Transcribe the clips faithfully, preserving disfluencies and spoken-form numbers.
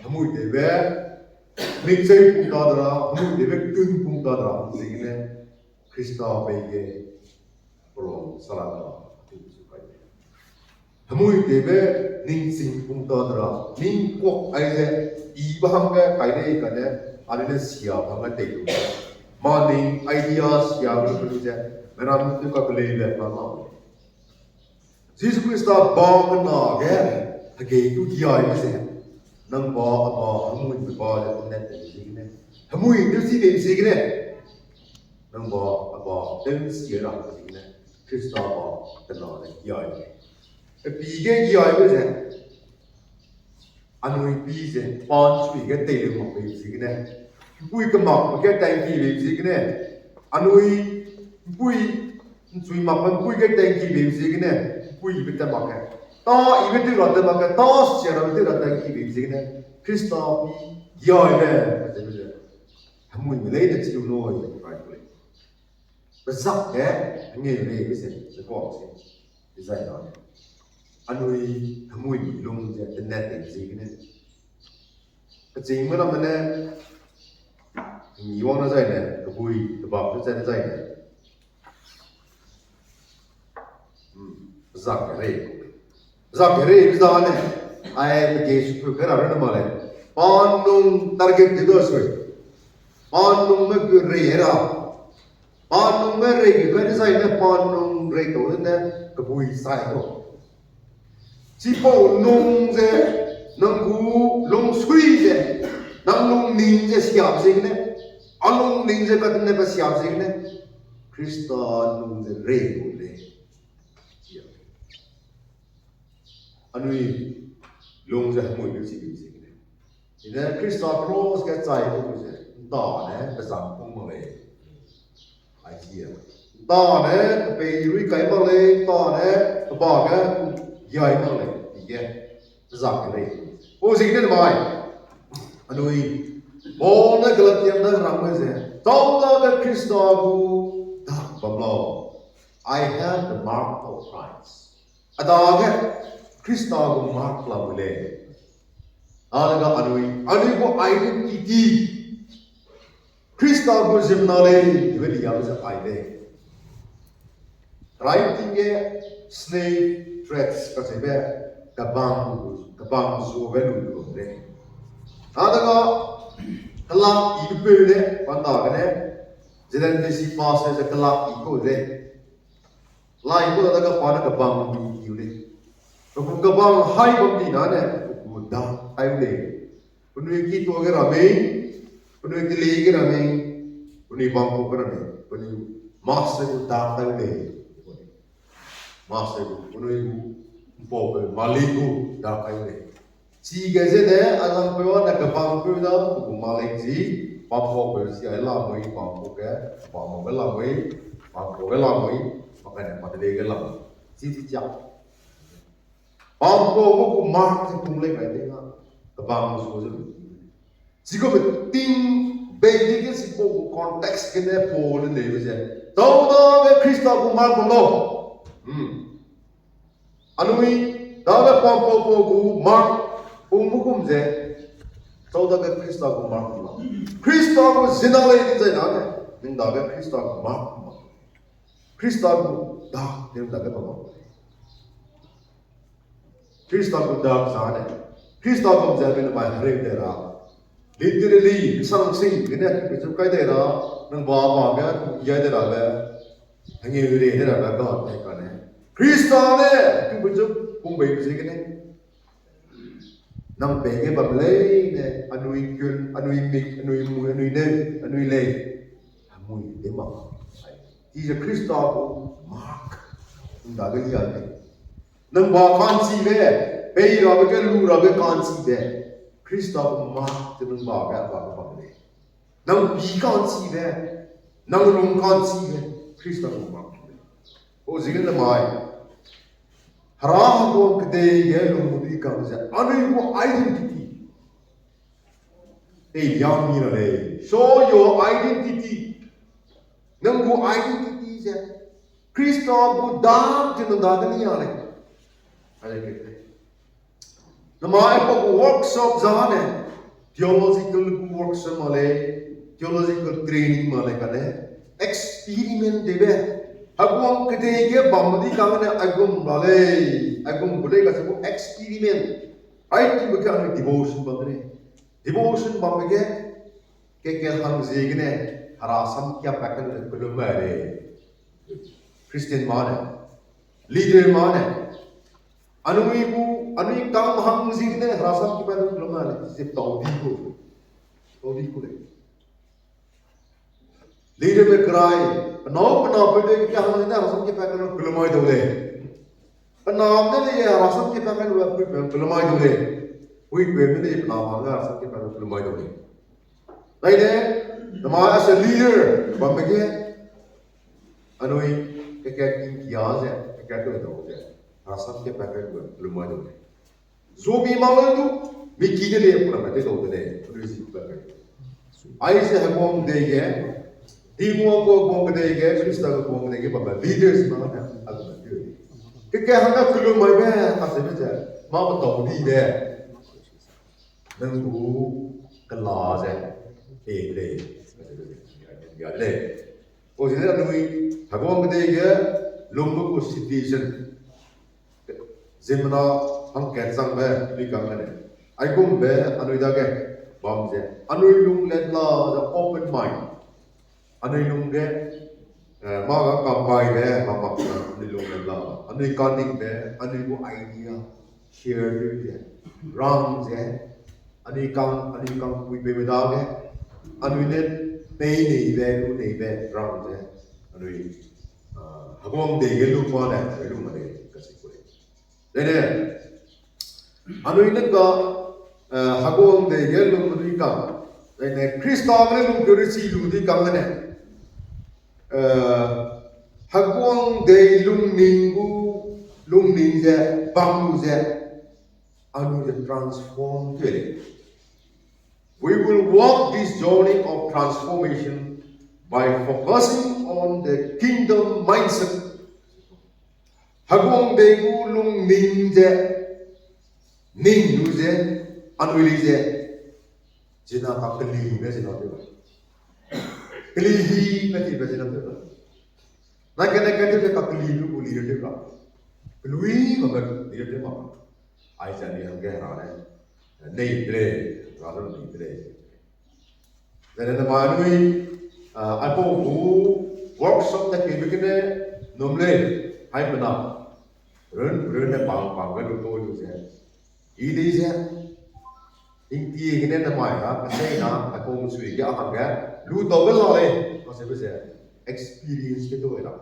Hemui tewbe, ningchei pung ta dera, hemui tewbe kun pung ta dera, ziegene, Khrista pei ge, pelong sara ta, hemui tewbe, ningching pung ta dera, ning kuak ai ze, i ba hangge kai lei kane, anui ne sia hangge tei lu. Ma ning idea sia lu lu ze, meram tu ka kelei le pa ma. Jisu Khrista ba kena ge, hegei tu giai me ze, nang ba, a ba, hemui me ba le, ne te ziegene. Hemui tu si te ziegene. Nang ba, a ba, tew si ra ziegene. Khrista ba, kena ge giai me. Pe pi ge giai me ze. Anui pi ze, pan sui ge tei le mak be ziegene. Mpui kemak ge tei ki be ziegene. Anui, mpui, nsui mak mpui ge tei ki be ziegene. Mpui ibe te mak ge. Ta ibe te ra te mak ge, ta sia ra te ra tei ki be ziegene. Khrista pi giai me, ziegene. Hemui me lei ne chiu lo, rai ko lei. Pe zak ge, hengeu lei be ze, ze kuak se. Design na. Anui, hemui mi lung ze, te net te ziegene. Keching me na me ne, mi wang na zai ne, kebui, kebak te zai ne zai ne. Hmm, zak rei. Zak rei, zane. Ai, pe ge su pe kera rei na ma lei. Pan nung target de do sui. Pan nung me gu rei ra. Pan nung me rei gu kai design ne pan nung rei to ne kebui sai ko. Chipau nung ze, nang gu lungsui ze, nang lungning ze siap ziegene, a lungning ze katene pe siap ziegene, Khrista nung ze rei gu lei. Anui lung ze hemui lu chi lu ziegene. Ine Khrista cross ge chai lu ze, nda ne pe zang pung mak lei. Ai zi a. Nda ne pe pei rui kai mak lei, nda ne pe ba ge giai mak lei, ige. Pe zang ge lei. O ziegene mai. Anui, Paul ne Galatian ne rang me ze, tau da ge Khrista gu dak bam lau. I have the mark of Christ. A dage Khrista gu mark lam lei. Dage anui, anui gu identity. Khrista gu ziemmena lei, ibe li ya ze ai lei. Writing ge slave threads kacheube, kabang, kabang zube lu lu lei. Dage, kelak i peu le, panda gene, Zelen de si pastor ze kelak i ko lei. Lai gu dage pa ne kebang mi kiu lei. Pe gu kebang hai bam di na ne, pe gu da hai lei. Penui ki tuâ ge ra mei, penui teli ge ra mei, penui bam gu ge ra mei, penui master gu da hai lei. Master gu, penui gu, mpau pe malik gu da hai lei. Chige zene, a zang peu a ne kebang peu da, pe gu malik zi, bam gu peu zi ai la mui, bam gu ge, bam gu ge la mui, bam gu ge la mui, makane pa teli ge la mui. Chi chi chia. Bam gu gu gu mark zi pung lei kai de na, kebang gu zu lu. Chigum ting bei di ge chipau gu context gene Paul ne lei ze. Tau da ge Khrista gu mark bam lau. Hmm. Anui, dage pam pau pau gu mark, pung bu gum ze, tau dage Khrista gu mark bam lau. Khrista gu zina lei di zai dage, ning dage Khrista gu mark bam lau. Khrista gu dak, ning dage bam lau. Khrista gu dak zane. Khrista gu ze ning mai hereu de ra. Literally, sang sing, gene, pe zu kai de ra, nang ba ba ge, yai de ra le. Hangeu re de ra ga ga te kane. Khrista ne, tu bu zu pung bei ziegene. Nang pei ge bam leine, anui kun, anui mik, anui mui, anui ne, anui lei. Hemui de ma. Ai. Ti ze Khrista gu mark. Nda ge lia lei. Nang ba ka'nchibe, pei rabe ge lu rabe ka'nchibe, Khrista gu mark te nang ba ge, ba ge bam lei. Nang pi ka'nchibe, nang lung ka'nchibe, Khrista gu mark te. O ziegene mai, Hera heguang kedei ge lung di kang ze, anui gu identity. Tei ya mi ra lei. Show your identity. Nang gu identity ze Khrista gu dak ze nang dage ni ya lei. Ale ke te. Namai pa gu workshop zane. Theological workshop ma lei, theological training ma lei kane, experiment debe. Heguang kedei ge bam di kang ne aigum ba lei, aigum bu lei ka se gu experiment. Ai tu ke anu devotion bam de lei. Devotion bam ge, ke ke hang ziegene, hera sam kia pa kan ne pelum ba lei. Christian ma ne, leader ma ne, anui gu, anui kam hang ziegene, hera sam kia pa ne pelum ba lei, ze tau di ku. Tau di ku lei. Leader me kerai, penau, penau pe de kia hang ziegene, hera sam kia pa kan ne pelum mai dau lei. Penam ne lei hera sam kia pa kan ne pelum mai dau lei. Pui pe ne lei penam hang hera sam kia pa ne pelum mai dau lei. Dai ne, namai as a leader, bam ge, anui, ke ke king kia ze, ke ke tu dau ze, hera sam kia pa kan ne pelum mai dau lei. Zomi ma le du, mi ki de lei, pura me de dau de lei, anui zi pa kai. Ai ze heguang dei ge, Tingwang gu heguang kedei ge, Khrista gu heguang kedei ge, bam leaders ma ne, a gu de. Ke ke hang ne pelum mai be, a ze be ze, ma ba tau di de. Nang gu kela ze, pe de lei, a ze be ze, ya de lei. O ze ne anui, heguang kedei ge, lungbe gu situation. Ziemmena hangkat changbe, lui kang ne. Aigumbe, anui dage, bam ze. Anui lung let la, ze open mind. Anui lung ge, eh, ma ga kampaibe, ma mak ze, anui lung let la. Anui kaningbe, anui gu idea, share lu ze. Rang ze. Anui kang, anui kang pui pebe dage. Anui ne, pei neibe, lu neibe, rang ze. Anui, ah, heguang dei ge lu pa ne, lu ma lei, ka si ku lei. Dene, anui ne ka, eh, heguang dei ge lung dui kang. Dene, Khrista ne lung keu re chi lu dui kang ne. Eh, heguang dei lungning gu, lungning ze, bam lu ze, anui ze transform te lei. We will walk this journey of transformation by focusing on the kingdom mindset. Heguang dei gu lungning ze, ning lu ze, anui lei ze, zina ka kelibe zina te ba. Keli hi me ti be zina te ba. Na kane kane te ka keli lu gu li te ba. Kelui ma be li te ba. Ai ze ni hangge ra ne. Nei de lei, ra ne ni de lei. Zene namai anui, ah, aipau gu workshop ne kebe gene num lei, haimena. Run, run ne pang, pang ge lu tau lu ze. I di ze. Ingti gene namai ha, kasei na, aipau gu sui ge a hangge. Lu tau ge la lei, ma se be ze. Experience ke du la.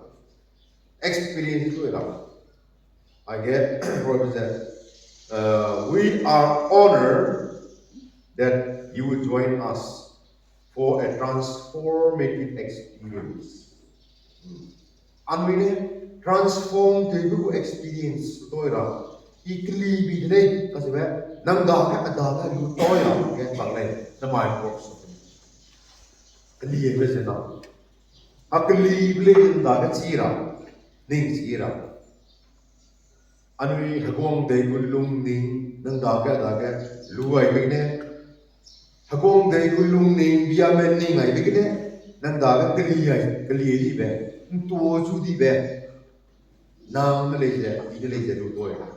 Experience ke du la. Aige, roi be ze, uh, we are honored that you will join us for a transformative experience. Hmm. Anui ne transform tewbe gu experience toi ra, i keli bi de lei, ka se be, nang dage, a dage lu toi ra, ge bang lei, namai workshop. Keli be ze na. A keli be lei nang dage chi ra, ning chi ra. Anui heguang dei gu lungning, nang dage, dage, lu ai be ne. Heguang dei gu lungning, biame ning ai be ne. Nang dage keli ai, keli di be. Ntua chu di be. Nang ne lei ze, i ne lei ze lu toi ra.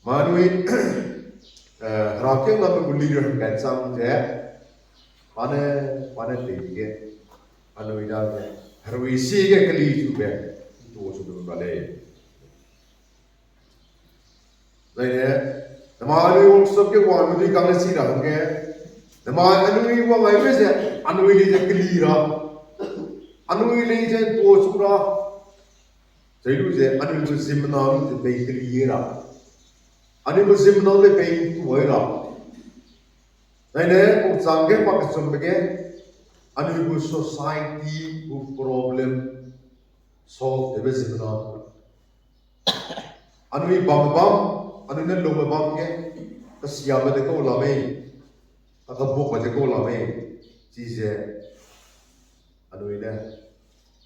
Ma anui, eh, hera keu ngabe gu leader hangkat chang ze, pa ne, pa ne tei ge, anui dage, herui si ge keli chu be, ntua chu be ba lei. Zaine, namai anui workshop ge wang anui kang le si ra hangge, namai anui wang ai be ze, anui lei ze keli ra, anui lei ze ntua chu ra, zai lu ze, anui gu ziemmena lu ze pei keli ra. Anui gu ziemmena le pei ntua ra. Zaine, pau chang ge pa kechumbe ge, anui gu society gu problem solve tewbe ziemmena. Anui bam bam, anui ne lume bam ge, kesiabe de kau la mei, kakabukbe de kau la mei, chize, anui ne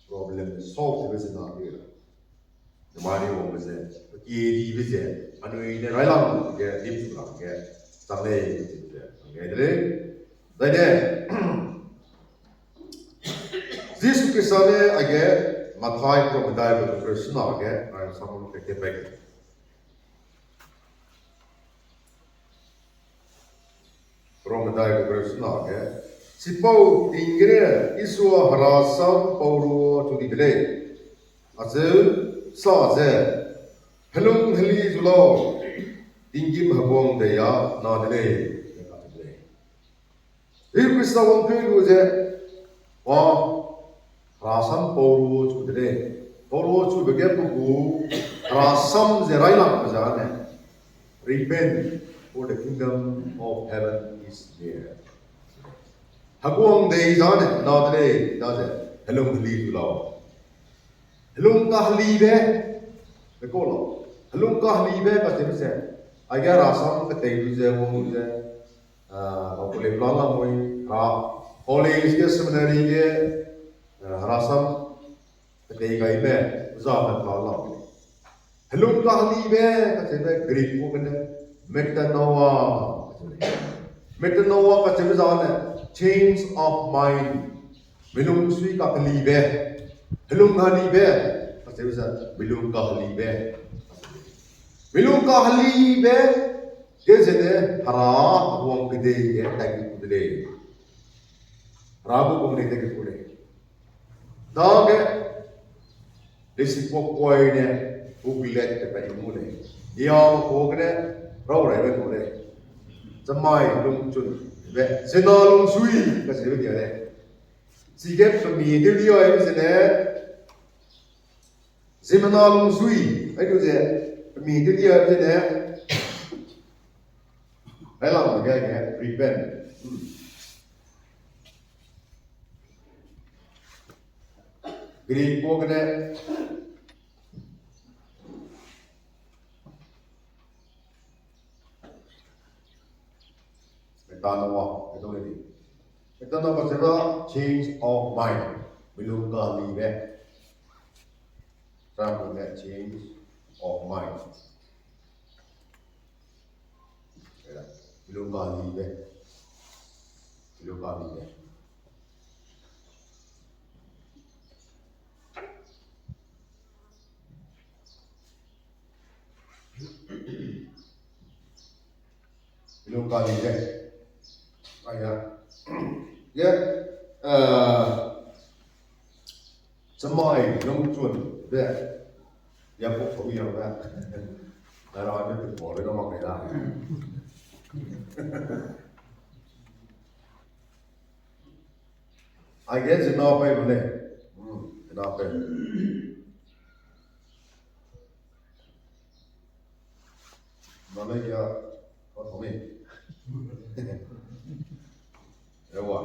problem solve tewbe ziemmena de ra. Namai anui wangbe ze, peki dibe ze, anui ne railang ge, dim chu lang ge, lei, ngai de lei. Zaine, Jisu Krista ne aige Mathai pro medai gu verse na ge, ngai sam ke ke pe. Pro medai gu verse na ge, chipau ting gene Isua herasam pau ruachu di de lei. Acheu sa ze, helung heli zu lau, tinggîm heguang dei a na de lei, ne kacheu de lei. Jisu Krista wangpeu lu ze, pa, herasam pau ruachu de lei. Pau ruachube ge pe gu, herasam ze railangbe zane, repent, for the kingdom of heaven is near. Heguang dei zane na de lei, daze, helung heli zu lau. Helung kahelibe, de kau lau. Helung kahelibe kacheube ze, aige herasam ketei lu ze, wang lu ze, ah, college la lamui, ra, college ge, seminary ge, ah, herasam ketei gaibe, zame la lamui. Helung kahelibe kacheube Greek word gene metanoia kacheube lei. Metanoia kacheube zane change of mind. Milung sui kahelibe. Helung kahelibe kacheube ze milung kahelibe. Milung kahelibe ge zene hera heguang kedei ge dai gu de lei. Hera gu kum ne dai gu lei. Dage, lesi pok koi ne, gu bilet te pa i mu lei. Dia ko gene, rau rai be mu lei. Chamai lungchun be, zena lungsui, kacheube dia lei. Chige pemi de dia ai zene, zimena lungsui, ai du ze, pemi de dia ai zene, ai lang de ge, repent. Hmm. Greek word gene metanoia, metanoia kacheube change of mind. Milung kahelibe. Change of mind. Milung kahelibe. Milung kahelibe. Milung kahelibe. Aya. Ye, eh, chamai lungchun be. Ya pok pok ya be. Ara ne tu pok le na mak da. Aige zina pei lu lei. Hmm, zina pei. Nalei ya, pa tong ni. Ewa.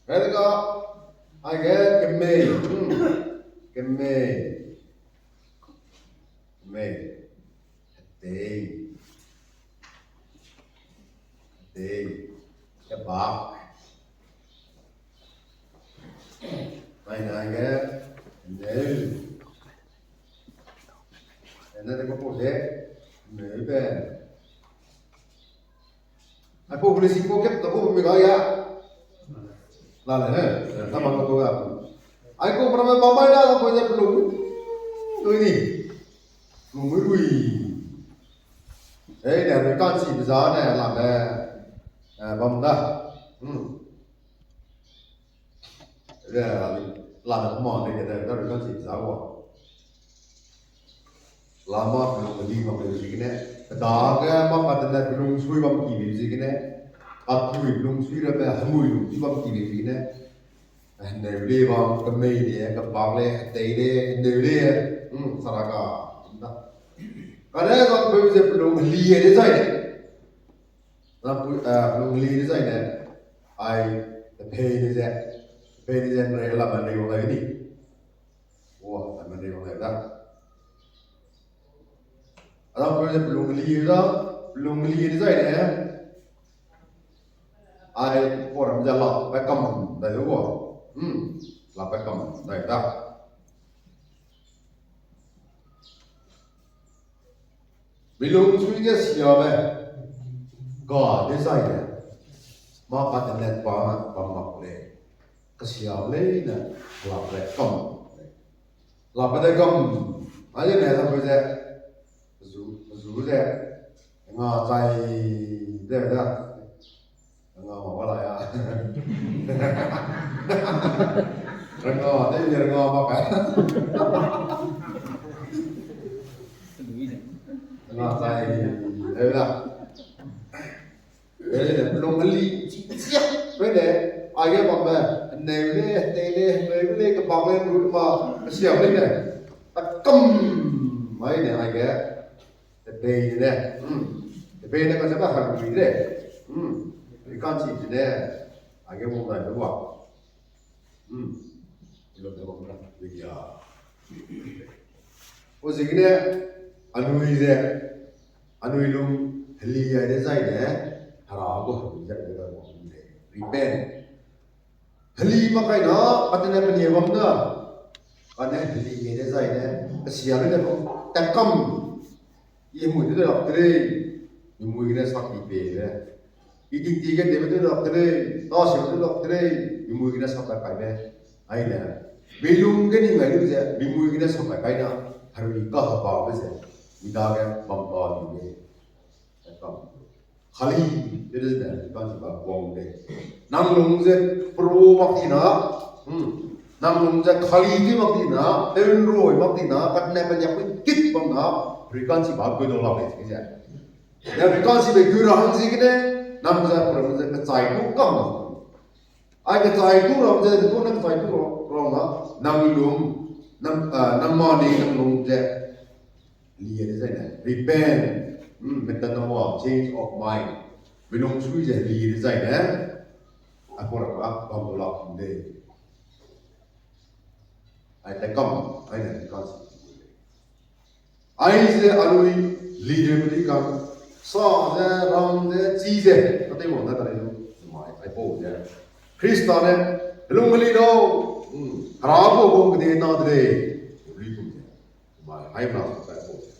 Aige, aige kemei. Hmm. Kemei. Kemei. Tei. Tei. Kebak. Ai, na ge, neu. Ene de ko po de, neu be. Ai, po policy ko kep ta ko mi ga ya. La le, eh, ta ma ko ya. Ai, ko pra me ba mai la ko de lu. Lu ni. Lu mui lui. Eh, ne ru kan si be za ne la me. Eh, bam da. Hmm. Re, la me kuma ne ke de, ne ru kan si be za wa. Lama pelung heli bam le zigene, dage ma ka tene pelung sui bam ki le zigene, a tui pelung sui rabe, hemui lung sui bam ki le zigene, hende le bam, kemei le, kebak le, hetei le, hende le, hmm, saraka, da. Kane zang peu ze pelung heli e de zai ne. Zang peu, eh, pelung heli de zai ne. Ai, te pei de ze, te pei de ze, mre la man de yong lai ni. Wa, ta mane wang da. Adam pe pelung li da, pelung li de zai ne. Ai, koram ja la, pe kam, da yo wa. Hmm, la pe kam, da da. Milung sui ge siabe, Ba, dezaine. Ma ka tenet ba, ba mak lei. Kesiabe leine, la pe kam. La pe de kam. Aye ne la pe ze. Zu, zu ze. Nga chai de da. Nga ma wala ya. Nga de, nga ma ka. Nga chai de da. Lung heli chi, chi, chi, rene, aige bambe, neu le, tei le, neu le, kebang le, ru ma, kesiabe leine. Takam, mai ne, aige, tebei ne, hmm. Tebei ne, kase ba, harui de. Hmm. Rikanchi ne, aige, wang dai, wa. Hmm. Ilo de bam ra, ya. O ziegene, anui ze, anui lung heli ai dezaine, Hera gu heli ze, de bam de. Repent. Heli makaina, atene penie bam da. Kane heli ai dezaine, kesiabe leine bam, takam. I mui de lak te lei, i mui gene sak i pe le. I ting ti ge de de lak te lei, ta se de lak te lei, i mui gene sak kai kai le. Aine, mi lung ge ning ai lu ze, mi mui gene sak kai kai na, harui ka haba be ze, mi dage bam ba di le. Takam. Khali, de de de, kan si ba guang de. Nang lung ze pro mak di na, hmm. Nang lung ze khali di mak di na, teun roi mak di na, katne pe yak pui kit bam na, rikanchi ba gui lo la be ze. Ne rikanchi be gui ra hang ziegene, nang ze pro ze kechai ku kam. Ai kechai ku ra ze, ku ne kechai ku ra, ra na, nang lung, nang, ah, nang ma ni nang lung ze. Lie dezaine, repent, hmm, metanoia, change of mind. Milung sui ze lie dezaine, a kora ka bam la de. Ai te kam, ai ne kam. Ai ze anui leader meri kam, sa ze, ram ze, chi ze, ka te wang da ka le lu, mai, ai pau ze. Krista ne, lung meli lo, hmm, Hera gu bong kede na de, ri kum ze. Mai, hai ma, ka pau ze.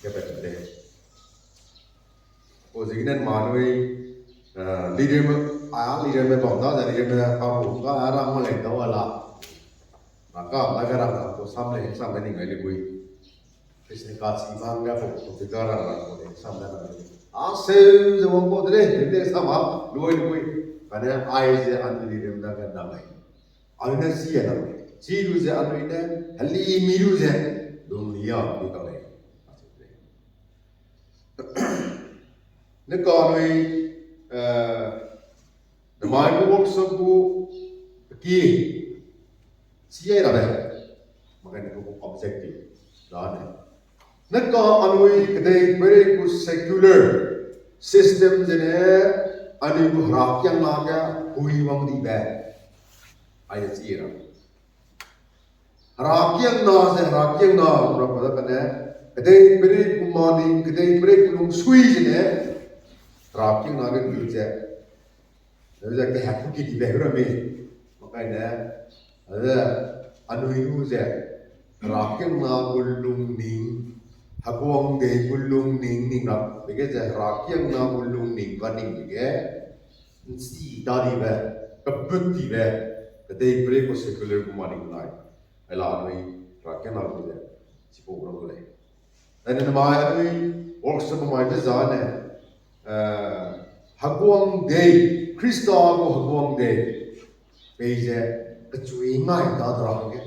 Ke pe de. O ziegene ma nui, eh, leader me, a leader me bam da, leader me ka ru, ka a rang ma lei da wala. Ma ka, ma ka rang da, ko sam lei, sam lei ning ai le bui. Christian ka chi bang ga ko, ko ka rang da ko lei, sam da na. A seu ze wang ko de lei, de lei sam a, lui lui. Kane ai ze an leader me da ga na lei. Anui ne si a na lei. Si lu ze anui ne, heli mi lu ze, lung lia, mi ka lei. Ne ka anui, eh, namai gu workshop gu ki, si ai ra de. Makai ne gu objective, da ne. Ne ka anui kedei pere gu secular system zene anui gu herakiangna ge hui wang di be. Ai de chi ra. Herakiangna ze herakiangna, ra pa da kane, kedei pere gu maning, kedei pere gu lungsui zene, herakiangna ge gu ze, ze kehak ku ki di be hu ra mi, makai ne, ze, anui gu ze, herakiangna gu lungning, heguang dei gu lungning ning ra, be ge ze herakiangna gu lungning ga ning be ge, nsi da di be, kaput di be, kedei pere gu secular gu maning nai. Ai la anui, herakiangna gu ze, chipau gu lei. Ai ne namai anui, workshop mai de zane, eh, heguang dei, Krista gu heguang dei, pei ze, kechui ngai da dra ge.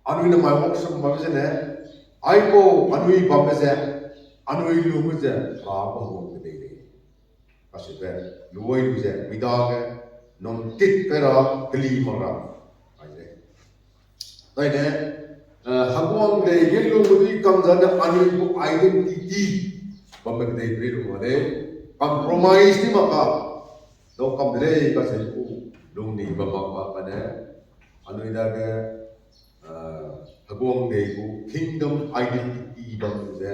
Anui namai workshop mai zene, aipau anui bam ze, anui lung ze, Hera gu heguang dei lei. Kaseube, luai lu ze, mi dage, num tit kai ra, keli mak ra, ai ze. Dai ne, eh, heguang dei ge lung dui kam zane anui gu identity, bambe kedei pere lung ma lei, compromise di mak ka, dau kam de lei, kase gu, lungning bam mak ba kane, anui dage, eh, heguang dei gu kingdom identity bam ze,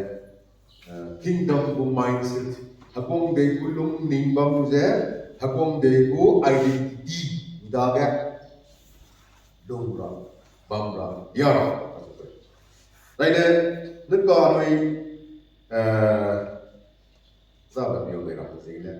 eh, kingdom gu mindset, heguang dei gu lungning bam ze, heguang dei gu identity, dage, lung ra, bam ra, ya ra. Dai ne, ne ka anui, eh, Zabe miau dei ra ziegene.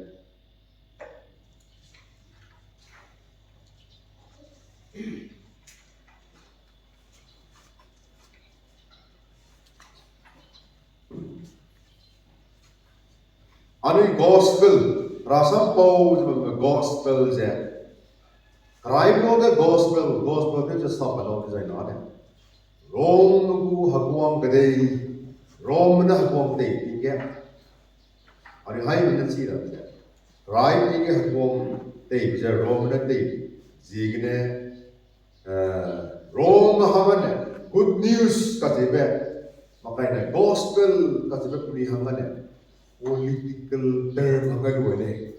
Anui gospel, rasam pau ze bambe gospel ze. Rai lo ge gospel, gospel te ze sap lo dizai na ne. Rom gu heguang kedei, Rom ne heguang kedei ting ge. Anui hai ne chi ra ze. Rai ting ge heguang kedei ze Rom ne kedei. Ziegene, eh, Rom hangge ne, good news kacheube, makai ne gospel kacheube puni hangge ne, political term hangge lu lei.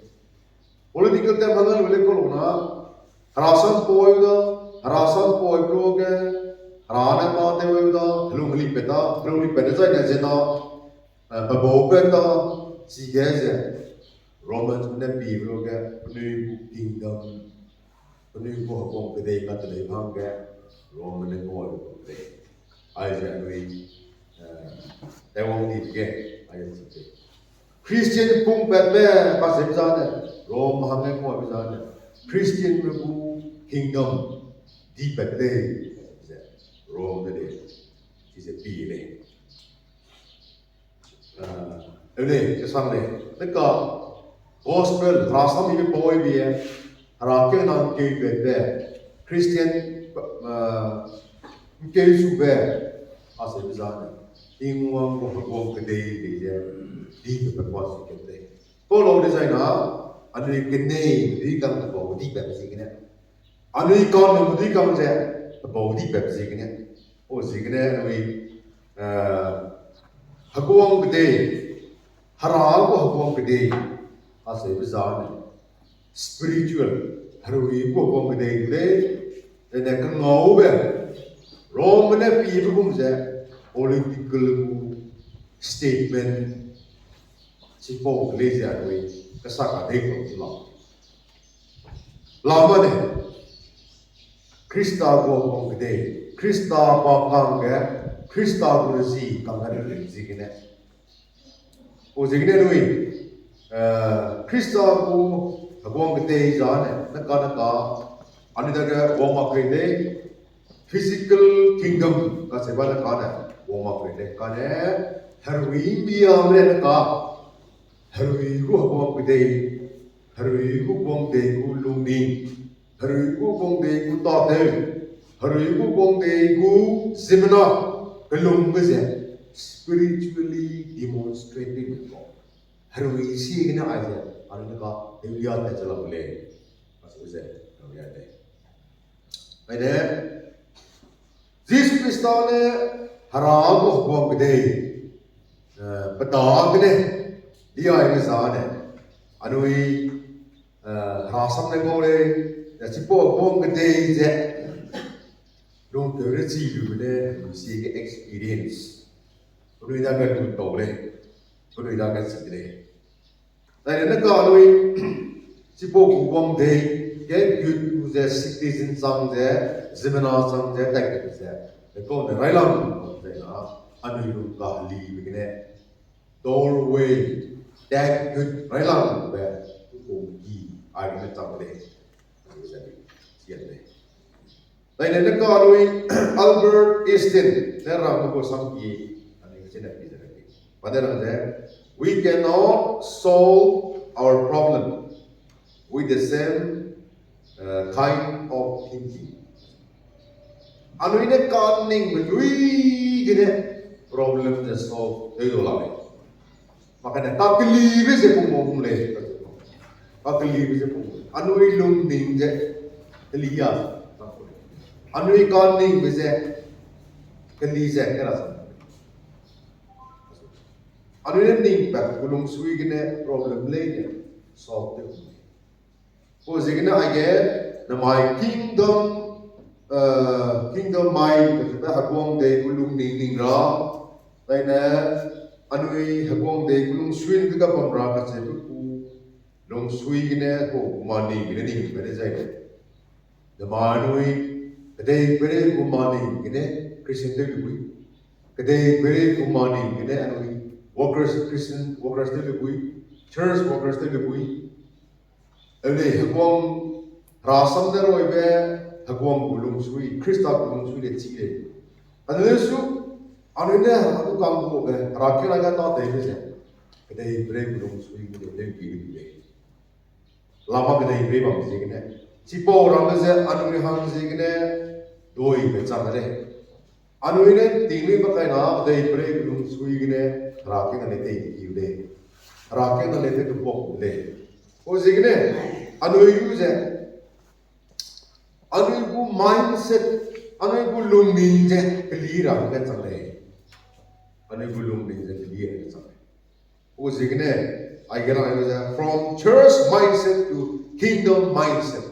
Political term hangge lu lei kau lu na, herasam pau da, herasam pau lu ge, hera ne ma tew da, helung heli pe da, helung heli pe da zai ne ze na, eh, pe bau pe da, chige ze, Romans ne pi lu ge, penui gu kingdom, penui gu heguang kedei kateleu hangge, Rom ne ngau lu kedei. Aize anui, eh, tewang di ge, aize chi de. Christian pung patbe, kacheube zane, Rom hangge ngau be zane, Christian me gu kingdom, di pat lei, ze, Rom de lei, chize pi lei. Eh, eu lei, kesang lei. Deka gospel, herasam ibe pau ibe, hera kena ngkeu be be, Christian, eh, ngkeu su be, kacheube zane, Tingwang gu heguang kedei de ze, di pe pe kua su ke de. Kau lu dizai na, anui kenei di kang pe bau di pe ziegene. Anui kane medui kang ze, pe bau di pe ziegene. O ziegene anui, eh, heguang kedei, hera gu heguang kedei, kacheube zane, spiritual, herui gu heguang kedei de lei, zene kengaube, Rom ne pibe gum ze, political gu statement, chipau lei ze anui, kesa kadei kau chi lau. Lamane, Khrista gu heguang kedei, Khrista pa kangge, Khrista gu rezie kangge ne ziegene. O ziegene lui, eh, Khrista gu heguang kedei zane, neka neka, anui dage wang mak rei lei, physical kingdom kacheube ne kane, wang mak rei lei, kane, herui mbia le neka, herui gu heguang kedei, herui gu heguang kedei gu lungning, herui gu heguang kedei gu tâtew, herui gu heguang kedei gu ziemmena, kelungbe ze, spiritually demonstrated gu. Herui ziegene aize, anui neka, heulia tat ze lau lei. Asu ze, heulia lei. Aine, Jisu Khrista ne hera gu heguang kedei, eh, pe dagene, di aibe zane, anui, eh, herasam ne ngau lei, ya chipau heguang kedei ze, lungkeu rechi lube ne, anui siege experience. Penui dage lu tau lei, penui dage chi de lei. Zaine neka anui, chipau gu heguang kedei, ge gut lu ze citizen chang ze, ziemmena chang ze, tat gu ze, dekau ne railang ze na, anui lung kahelibe gene, doorway, tat gut railangbe, pungki, aigene chang de lei. Zaine neka anui Albert Einstein ne rang gu samki, anui chine pi ze lei. Pa ne rang ze, we cannot solve our problem with the same, uh, kind of thinking. Anui ne kaningbe lui gene problem ze solve tew dau la lei. Makane kakelibe ze pung bau lei. Kakelibe ze pung. Anui lungning ze keli a. Anui kaningbe ze keli ze kera sa. Anui ne ning pat gu lungsui gene problem leine solve tew. Pau ziegene aige, namai kingdom, eh, kingdom mind, kacheube heguang kedei gu lungning ning ra, zaine, anui heguang kedei gu lungsui ne ga bam ra kacheube gu lungsui gene, pau gu maning gene ning gene zaine. Namai anui, kedei peirei gu maning gene, Christian tew lu bui. Kedei peirei gu maning gene anui, workers, Christian workers tew lu bui. Church workers te le bui. Ele heguang rasam ne roibe, heguang gu lungsui, Khrista gu lungsui le chi lei. Anui su, anui ne hera du kang gu be, hera kena ga ta tei be ze. Kedei pere gu lungsui gu de ki lu lei. Lama kedei pere bam ziegene. Chipau ram ze anui hang ziegene, doi be chang lei. Anui ne ting lui ba kai na, kedei pere gu lungsui gene, hera kena le tei ki lei. Hera kena le tei kebok lei. O ziegene, anui gu ze, anui gu mindset, anui gu lungning ze, keli ra hangge chang lei. Anui gu lungning ze, keli ra hangge chang lei. O ziegene, aige rang ze, from church mindset to kingdom mindset.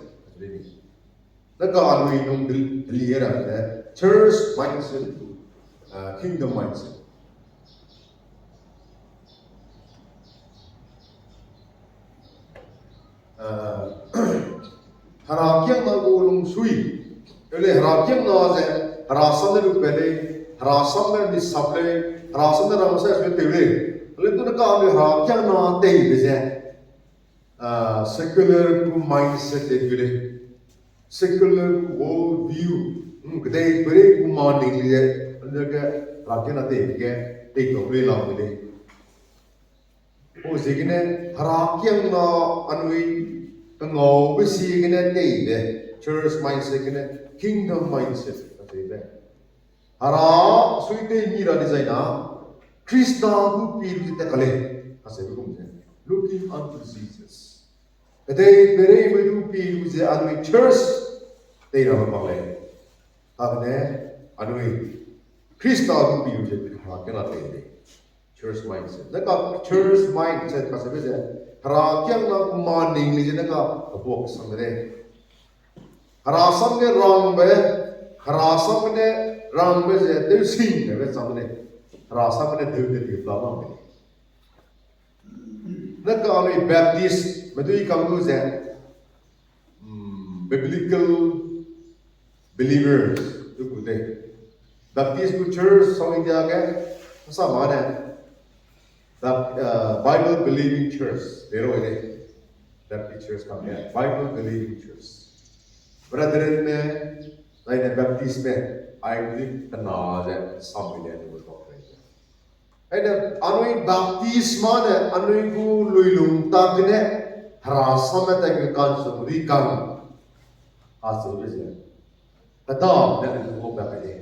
Deka anui nung keli ra hangge, church mindset to, uh, kingdom mindset. Herakiangna gu lungsui. Ele herakiangna ze, herasam ne lu pe lei, herasam ne misap lei, herasam ne rangsa sui tew lei. Ele tu ne ka anui herakiangna tei be ze, secular gu mindset tei be lei. Secular gu world view, kedei pere gu ma ning le, anui ge herakiangna tei be ge, tei tau lei lau be lei. O ziegene, herakiangna anui, kangaube ziegene tei be, church mindset gene, kingdom mindset, kacheube. Hera sui tei mi ra dizai na, Khrista gu pi lu ze tat ka lei, kacheube gum ze, looking unto Jesus. Kedei pereime du pi lu ze anui church tei rabe mak lei. Kagene anui Khrista gu pi lu ze herakiangna tei lei. Church mindset. Deka church mindset kacheube ze, herakiangna gu ma ning le ze deka, kabuak sang de lei. Herasam ge rangbe, herasam ne rangbe ze, tewsing be chang de lei. Herasam ne tew de di bla mak lei. Deka anui Baptist, medui kang lu ze, biblical believers, du gu lei. Baptist gu church, South India ge, sa ma ne, Bible believing church, de roi lei. Baptist church kang ge, Bible believing church. Brethren me, zaine Baptist me, ai du kena ze, sam le ne gu lei. Aine, anui Baptist ma ne, anui gu luilung tak gene, herasam ne tai ge kansu di kang. Acheube ze, kedam ne anui gu bak de.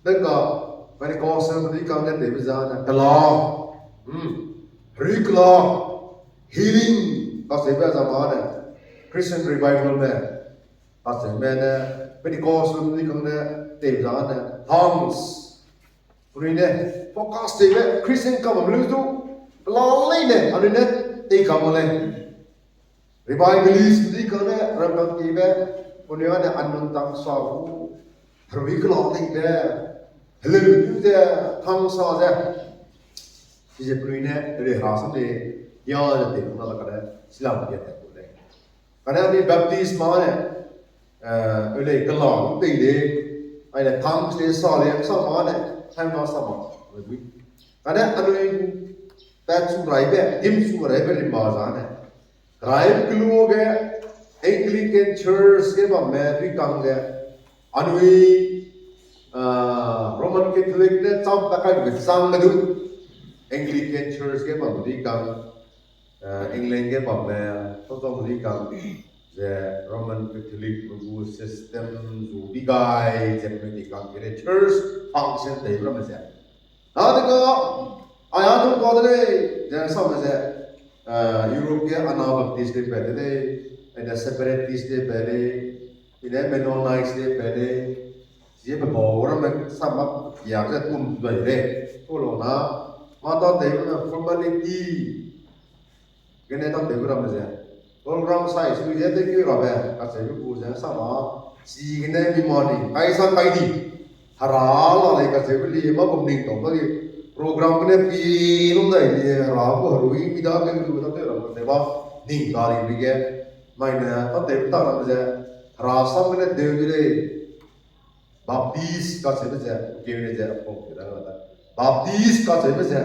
Deka, Pentecostal di kang ne tewbe zane, kela, herui kela, healing, kacheube za ma ne, Christian revival me, kacheube ne, Pentecostal di kang ne tewbe zane, tongues, penui ne, focus tewbe, Christian kam lu du, kela leine, anui ne, tei kam lei. Revivalist di kang ne, ram kang tewbe, penui ne, unknown tongues sa gu, herui kela teibe, heleu du ze, tongues sa ze. Chize penui ne, rehera sam de, ya ze tei na la kane, silam ge tei gu lei. Kane anui Baptist ma ne, ele kela tei de, aine tongues le sa le, sa ma ne, time na sa ma, le bui. Kane anui, pat chu raibe, dim chu raibe rimba zane. Rai kelu ge Anglican Church ge bamme dui kang ge. Anui, Roman Catholic ne cham ta kai be chang ge du. Anglican Church ge bamme dui kang. England ge bamme, totong dui kang. Ze Roman Catholic gu system zu di gai, ze penui di kang gene church function tei ramme ze. Dadege, aya du ka de lei, ze sam ze, Europe ge Anabaptist de pe de lei, aine Separatist de pe lei, ine Mennonites de pe lei, ziebe bau ramme sam ma ya ze tum dai lei. Kolo na, mâ ta tei ramme formality, gene ta tei ramme ze. Program sai sui ze tei keu rabe, kacheube gu ze sa ma, chigene mi ma di, kai sa kai di. Hera la lei kacheube li, mâ gum ning tau ta di. Program gene pi lum dai di, hera gu herui mi dage lu ta tei rabe ze ba, ning ta di mi ge. Maine, ta tei ta ramme ze, hera sam gene deu di lei. Baptist kacheube ze, keu ne ze, pau ke da la da. Baptist kacheube ze,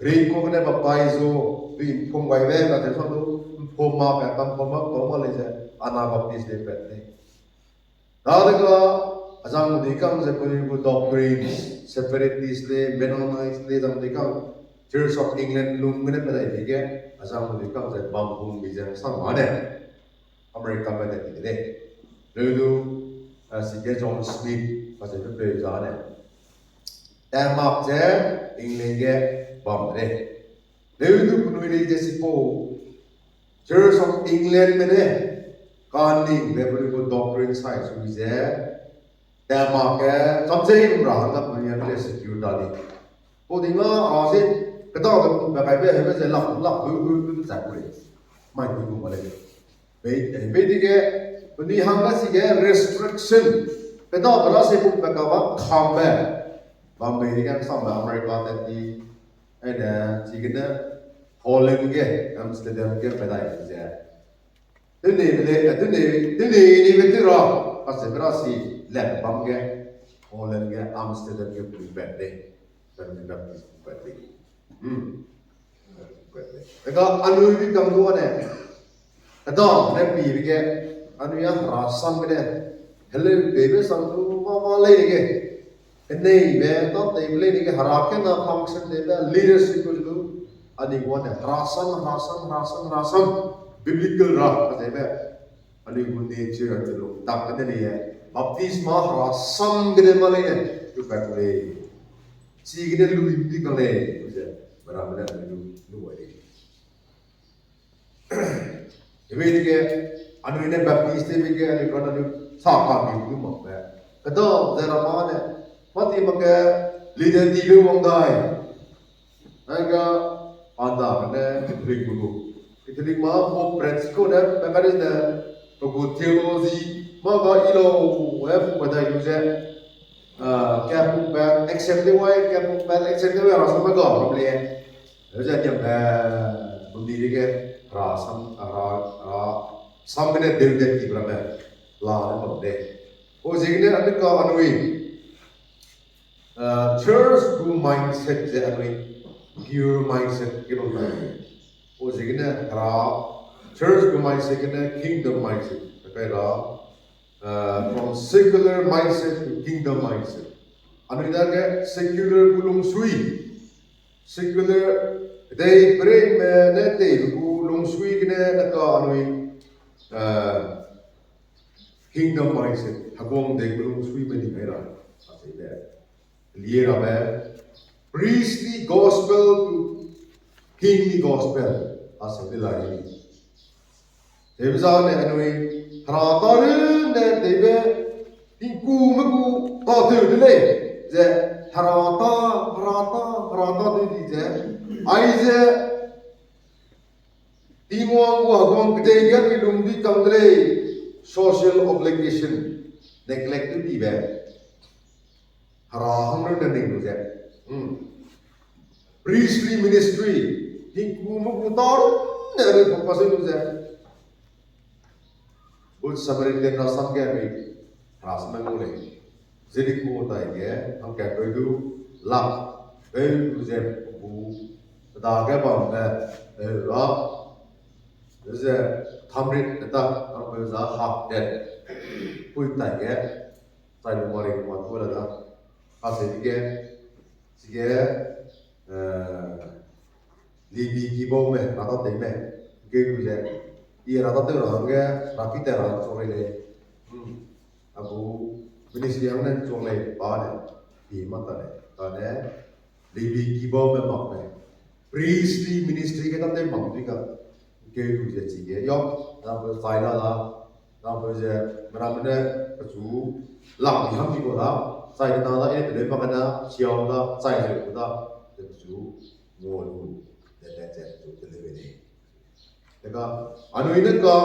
Ringkua gene baptize zu, dui mpum gaibe, kate sa du, mpum ma pe, kam mpum ma, mpum ma lei ze, Anabaptist de pat lei. Dadega, azang dui kang ze, penui gu doctrines, separatist lei, Mennonite lei, zang dui kang, Church of England lung gene pe dai dege, azang dui kang ze, bam hung bi ze, sang ma ne. America me de ti de lei. Leu du, a, sige John Smith, pa ze pe pe za ne. Tat mak ze England ge bam de lei. Leu du penui lei de sipau. Church of England me ne, kaning de penui gu doctrine sai sui ze, tat mak ge, cham zei ra hangge penui a le secure da di. Pau di nga a ze, kedau de pum pe kaibe, hebe ze lak, lak, bu, bu, bu, za ku lei. Mai ku gu ma lei. Bei, bei dege, penui hangge sige restriction. Pe da pe la se pum pe ka ba kham be. Bam bei dege sam be America tat di. Aine, chigene Holland ge, Amsterdam ge pe dai ze. Tene le, tene, tene ni be ti ra. Ase bra si le bam ge. Holland ge, Amsterdam ge pui pe de. Baptist pui pe de. Hmm. Ega anui bi kam du ne. Eda ne pi be ge, anui a hera sam be ne. Heleu be be sam du ma ma lei ge. Kenei be, ta tei be lei ge, hera kena function de be, leadership du du. Anui gu ne, hera sam, hera sam, hera sam, hera sam. Biblical ra, ka de be. Anui gu nature a du lu. Dak ka de lei ye. Baptisma hera sam ge de ma lei ne. Du ka lei. Chigene lui di ka lei. Ze, bara me ne lu, lu wa lei. Hebe dege, anui ne Baptist te be ge, anui kan anui sa ka bi du mak be. Keda, ze ra ma ne, mati mak ge, leader di be wang dai. Nanga, anda ne, Catholic bu gu. Catholic ma, Pope Francisco ne, Methodist ne, pe gu theology, ma ga ilo, e, pu dai lu ze. Ah, ka pu pa, accept de wai, ka pu pa, accept de wai, ra sa ma ga, problem. Heze diam, eh, bum di dege, ra sam, ra, ra, sam gene deu de ti bra me, la ne bam de. O ziegene anui ka anui, eh, church gu mindset ze anui, pure mindset ge bam de. O ziegene ra, church gu mindset gene kingdom mindset, kai ra, uh, from secular mindset to kingdom mindset. Anui dage secular gu lungsui, secular dei prei me ne tei gu lungsui gene ne ka anui, uh, kingdom mindset, Heguang dei gu lungsui me ni kai ra, a sei de. Lie ra be, priestly gospel to kingly gospel, a sei de lai ni. Tewbe zane anui, hera ta rune tewbe, tingku me gu ta tew de lei, ze, hera ta, hera ta, hera ta tew di ze, aize, Tingwang gu heguang kedei ge anui lung di kang de lei, social obligation, neglect tew dibe. Hera hang rune ning lu ze. Hmm. Priestly ministry, tingku me gu ta rune anui focus lu ze. Good Samaritan rasam ge anui, rasam me ngau lei. Jericho tai ge, hangkat peu du, lak, peu du ze, gu, dage bam ze, eh, ra, ze, tamrit, ta, hangpeu za, hak, den, pui tai ge, tai lu mari ma tu la da, ka se dige, sige, eh, Lebi kibaume, rata teime, ge lu ze, i rata tew ra hangge, ra ki te ra chok lei lei. Hmm. Agu, ministry hang ne chok lei, pa ne, i ma ta lei, ta ne, Lebi kibaume mak lei. Priestly ministry ge ta tew mak di ga, ge lu ze chi ge, yo, na pe chai la la, Nang peu ze, meramme ne pechu, lang di ham di kau da, chai de na da, e teleu mak da, siau da, chai ze ku da, ze pechu, ngua lu, ze, ze, ze, pechu teleu de. Teka, anui ne ka,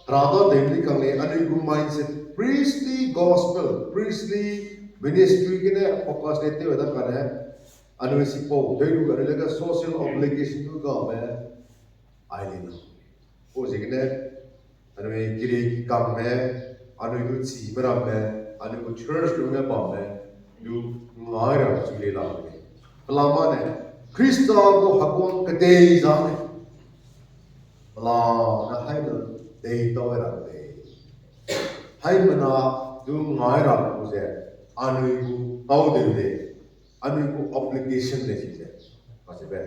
hera da de ni kang le, anui gu mindset, priestly gospel, priestly ministry gene focus ne tew da kane, anui sipau, deu lu, anui le ka social obligation lu ga me, ai le na. Pau ziegene, anui kiri kangme, anui gu chime ramme, anui gu church lume bamme, lu ngai ra chu le la le. Pelama ne, Krista gu heguang kedei zane, pela ne haimena dei tau ra de. Haimena du ngai ra gu ze, anui gu tau de de, anui gu obligation de si ze, pa se be,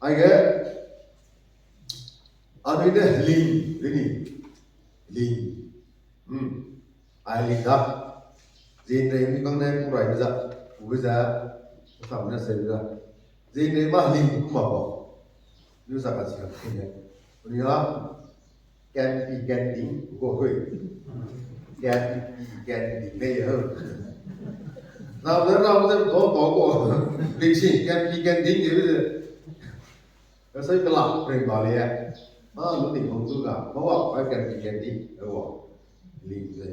aige, anui ne heling, reni, heling. Hmm. Ai heling da. Zinrei mi kang ne ku rai be za, ku be za, ku sam ne se be za. Zinrei ma heling ku ma ko. Nu za ka si ka kene. Ku ni a, kan pi kan ding, ku ko hui. Kan pi kan ding ne ye ho. Ram ne ram ne ko ko ko. Ling si, kan pi kan ding ye be ze. Ka sai kela preng ba le. A, lu ting hong zu ga, ma wa, ai kan pi kan ding, e wa. Ling ze,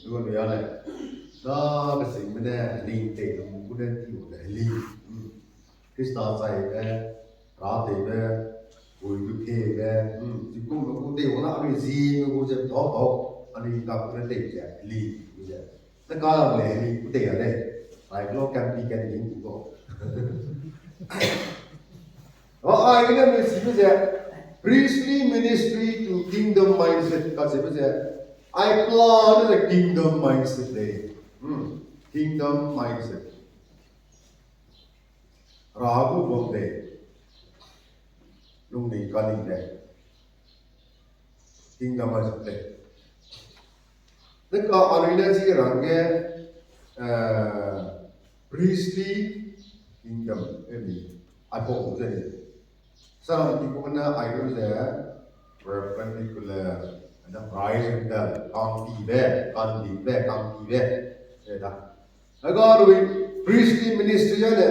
lu lu ya le. Da, ka sing me ne, ling tei lu, ku ne ti lu ne, ling. Hmm. Krista chai be, ra tei be, gui du ke be, hmm, zi kum lu ku tei wa na, anui zi lu ku ze, tau tau, anui ka ku ne tei ze, ling, ze. Te ka le ni ku tei a le. Ai lo kan pi kan ding ku ko. Wa ai ne me si ze priestly ministry to kingdom mindset ka se be ze. Ai plan the kingdom mindset le. Hmm. Kingdom mindset. Ra gu bom de. Lung ni ka ni de. Kingdom mindset le. Neka anui ne chi rangge, eh, priestly kingdom, emi, ai pau ze ni. Saram ti ku ne ai lu ze, perpendicular, and the horizontal, kang ti be, kang ti be, kang ti be, e da. Aga lui priestly ministry ya ne,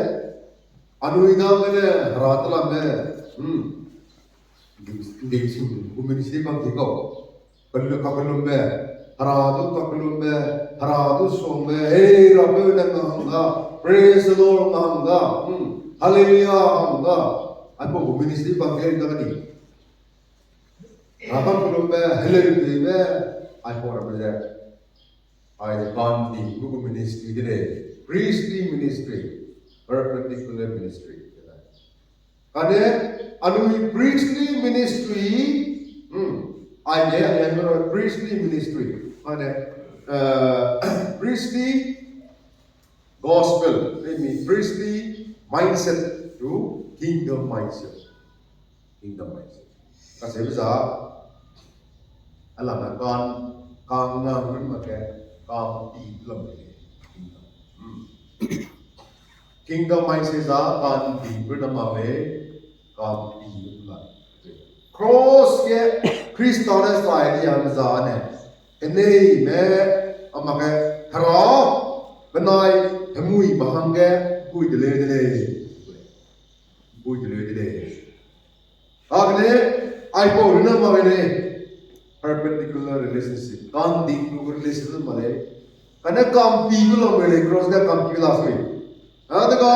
anui da me ne, hera tala me, hmm, ding, ding sing, gu ministry bam ti kau. Kalu, kakelum be, hera du kakelum be, hera du song be, hey, Rabe ne mahang da, praise the Lord mahang da, hmm, hallelujah mahang da, ai pau gu ministry bam ti da ni. Hera kakelum be, hallelujah be, ai pau ra be ze. Ai de kan di gu ministry de lei, priestly ministry, perpendicular ministry. Kane, anui priestly ministry, hmm, ai de, ai de, priestly ministry. Kane, eh, priestly gospel, I mean, priestly mindset to kingdom mindset. Kingdom mindset. Ka se be za, ala na kan, kan na rin ma ke, kan ti lam ke. Kingdom. Hmm. Kingdom mindset za, kan ti rin na ma le, kan ti rin ma. Cross ke Krista ne sai di ya za ne. Kenei me, ama ke, hera, benai, hemui mahang ke, bui de le de le. Bui de le de le. Agne, ai pau rina ma le, perpendicular relationship, kan ding lu relationship ma le. Kane kampi lu lam le, cross ga kampi la sui. A de ga,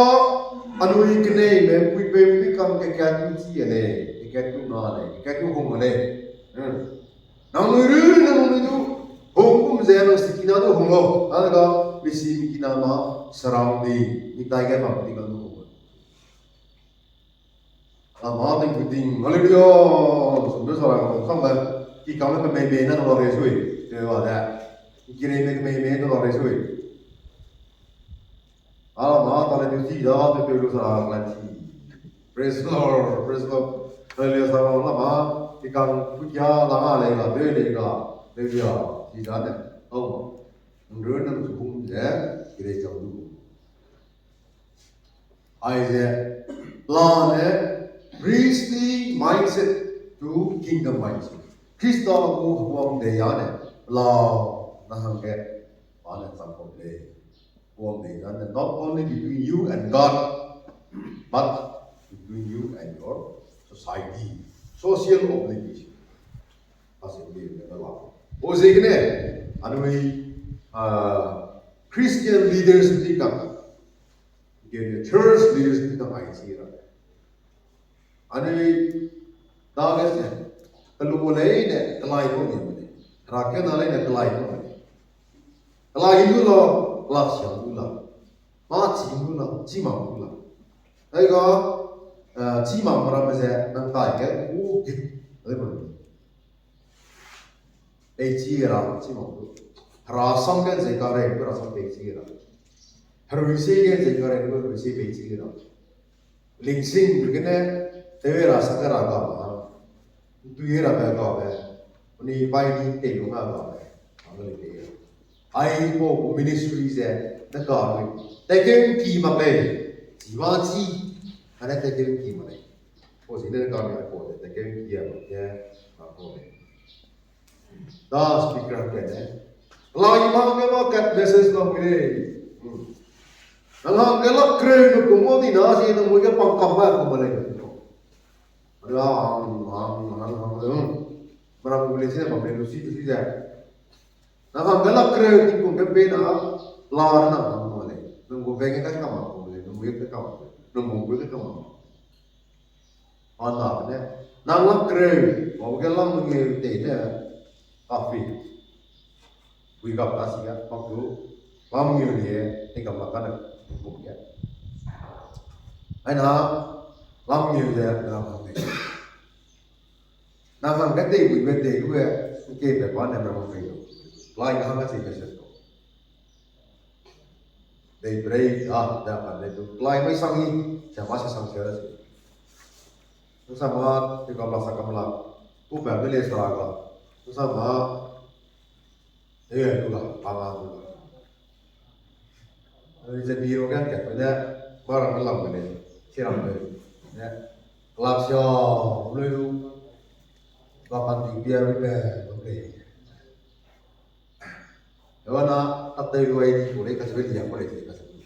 anui kenei me, pui pe mi kam ke kat mi chi le, ke kat tu na le, ke kat tu hong le. Hmm. Nang nui ru, nang nui du, hong kum ze nang sikina du hong lo. A de ga, mi si mi kina ma, surrounding, mi tai ga ma, mi kan du hong lo. Lama ting ting, hallelujah, sumbe sara ka tong sang be, ki kang le kemei mei na la rei sui, te wa de. Ki rei me kemei mei na la rei sui. Alama ta le du ti da, te te lu sara la ti. Praise the Lord, praise the Lord. Hallelujah, sara lama, ki kang ku kia la nga le ga, de le ga, hallelujah, ti da ne. Oh, nrun nam su hum de, ki rei chang du. Aize, la ne, priestly mindset to kingdom mindset. Krista gu huang de ya ne, la na hangge, pa ne chang pau le. Huang de ya ne, not only between you and God, but between you and your society. Social obligation. Ase ke ne la. O ze ke ne, anui, ah, Christian leaders ni ka, ke ne church leaders ni ka ai chi ra. Anui, da ke se, kalu lei ne, kalai ko ne, ra ke na lei ne, kalai ko ne. Kalai lu la, kalak siang lu la. Ma chi lu la, chi ma lu la. Aiga, eh, chi mak ramme ze, nang kai ge, u git, le bam. Peichi ra, chi mak du. Hera sam ge ze kare, hera sam peichi ra. Herui se ge ze kare, herui se peichi ra. Lingsing gene, tewe ra sa ke ra ga ma. Ntui ra be ga be. Ni bai ni te lu nga ga be. Ang le te. Ai po ministry ze, na ga mi. Te ke ki mak lei. Chi ba chi. Ane te ke ki mak lei. Po si ne ka mi po te ke ki ya ke. Ma po lei. Da speaker ke ne. Lai ma ke ma kat message lo mi lei. Hmm. Nang hang ke la kreu nu kum mo ni na si nang mo ke pang kam ba kum lei. Ra ang, ang, ang, ang, ang. Mara kum lei si na bam lei lu si, lu si ze. Nang hang ke la kreu ni kum ke pe na, la na nang hang mo lei. Nang gu beng ke ka ma kum lei, nang mo ke ka ma kum lei. Nang mo ke ka ma. Ana ne, nang la kreu, wa ke lang mengeu te ne, kafi. Wi gap ta si ya, pak lu, lang mengeu le, te gap la ka ne, buk ya. Ai na, lang mengeu le, na buk ya. Nang hang ke te wi be te lu e, ke be ba ne na buk ya. Lai na hang ke si ke se to. Dei brei, ah, da kan le du. Lai mai sang i, sa ma se sang se ra se. Sa ma, te kam la sa kam la. Tu ba me le sa ga. Sa ma, e, tu la, pa ma tu la. Ze bi ro gan ka ne, ba ra lam ne, si ram ne. Ne, la sia, le du. Ba kan di bia ri be, okay. Ewa na, a tei lu ai di ku lei, ka se be lia ku lei, ka se be.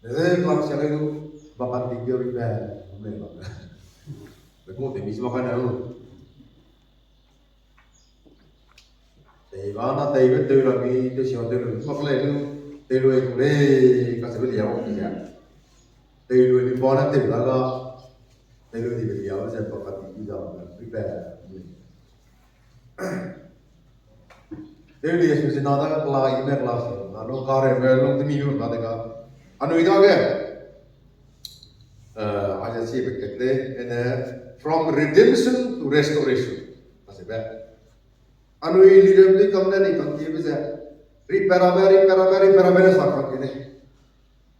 Ze klang sia lei lu, ba kan di bia ri be, me ba. Be ko te mi si ba kan lu. Tei ba na tei be tei la mi, tei sia tei lu, ma lei lu, tei lu ai ku lei, ka se be lia ku lei. Tei lu ni ba na tei la ga, tei lu ni be lia, ze ba kan di bia ri be. Tewli Yesu sina da kela i me kela si, na lo kare me lo temi lu na de ga. Anui dage, eh, aja si be kete, ene, from redemption to restoration. Asi be. Anui lirem di kam ne ni kam ti be ze. Ri pera be, ri pera be, ri pera be ne sa kam ti ne.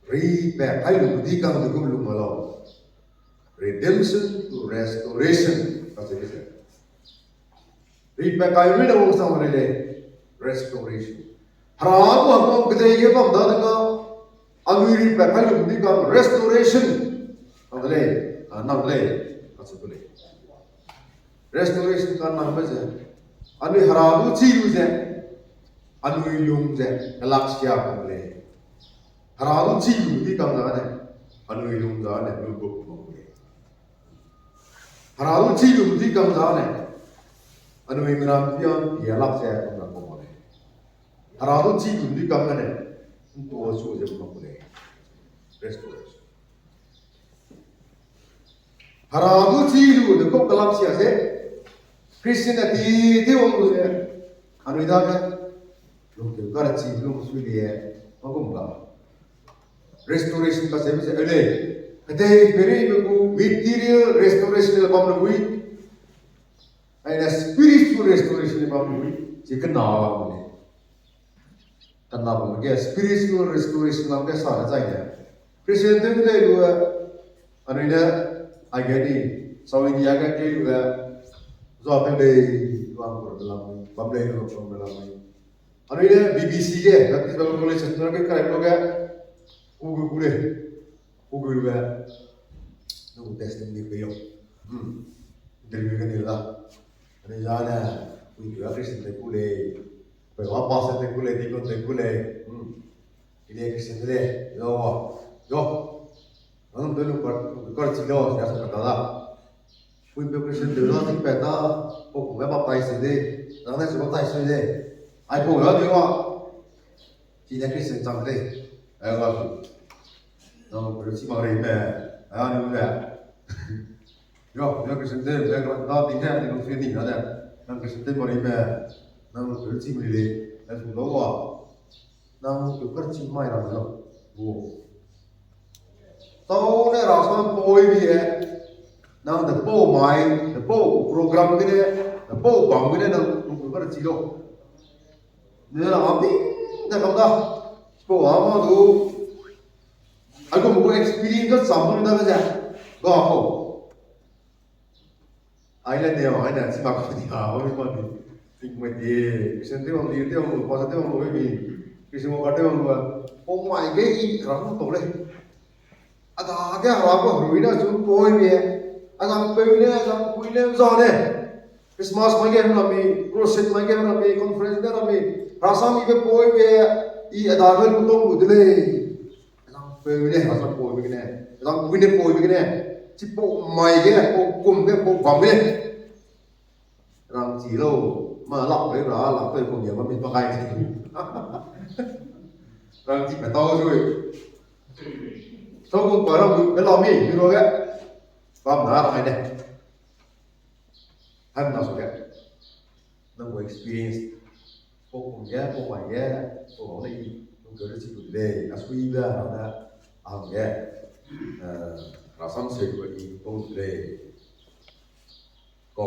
Ri pe kai lu di kam du gum lu ma lau. Redemption to restoration. Kasi kasi. Ri pe kai lu na wang sang ri le. Restoration. Hera gu hangkang kedei ge bam da de ga. Anui ri pe kai lu di kam restoration. Nang le, ah, nang le. Kasi ku le. Restoration ka nang be ze. Anui hera gu chi lu ze. Anui lung ze. Kalak sia ku le. Hera lu chi lu di kam da ne, anui lung da ne, lu bu ku mak ku lei. Hera lu chi lu di kam da ne, anui miram pian pia lak ze ku mak ku lei. Hera lu chi lu di kam da ne, ntua su ze ku mak ku lei. Restoration. Hera gu chi lu de kau kalak sia ze, Christian a ti ti wang lu ze, anui dage, lungkeu kare chi lu sui lie, ma gum ga. Restoration ka se ze, ele, kedei peri me gu material restoration le bam lu wi, ai na spiritual restoration le bam lu wi, chi kena bam lu wi. Kena bam ge spiritual restoration lam ge sa de zai ne. Christian tew de lei lu, anui ne, ai ge ni, South India ge ke lu, zua tew lei, lu ang kur lam, bam lei lu kur lam. Anui ne B B C ge, Baptist Bible College, Central ge kai lu ge, ku gu ku lei. Ku gu lu be, nu testimony pe yo. Hmm. Interview ge ni la. Ani ja ne, ku gu Christian te ku lei. Pe wa pastor te ku lei, deacon te ku lei. Hmm. Ile Christian te lei. Yo, yo. Nang te lu kar, kar chi lo, ya sa ta la. Pui pe Christian te la ting pe ta, ko ku me baptize de. Nang ne su baptize de. Ai ko ya de wa. Chi ne Christian chang de. Ai wa. Nang pe chi ma rei me. Ai ani me. Yo, yo Christian te, yo da ting ne, ni su ni na de. Nang Christian te ma rei me. Nang pe chi ma rei le. Ai su lo wa. Nang tu kar chi mai ra lo. Wo. Tau ne ra sa poi bi e. Nang de pau mai, de pau program gene, de pau bam gene nang nung ba chi lo. Ne la ma bi de kam da. Pau a ma du. Ai ko mo experience ka sam da ze. Ga ko. Ai le ne, ai ne, chi mak di ha, o mi mak di. Ting mai di, Christian te wang di, te wang lu, pastor te wang lu, mi. Christian worker te wang lu, o mai ge i rang to le. A da ge ha ko hui na chu poi mi. A zang peu ne, a zang pui ne, za ne. Christmas mai ge na mi, crusade mai ge na mi, conference ne na mi. Ra sa mi ge poi mi, i a da ge lu to lu de le. Azang peu ne, azang poi be gene, azang pui ne poi be gene, chipau mai ge, pau kum ge, pau bam ge. Rang chi lo, ma lak peu ra, lak peu kum ge, ma mi pa kai chi. Rang chi pe tau zui. Sau kum pa rang lu, be la mi, mi lo ge. Bam na rang ai ne. Hai na su ge. Nang gu experience. Pau kum ge, pau mai ge, pau bam ne i, nang gu resi gu de lei, a sui be ra ne, a hang ge. Eh, rasam se gu i, pau de lei. Ko,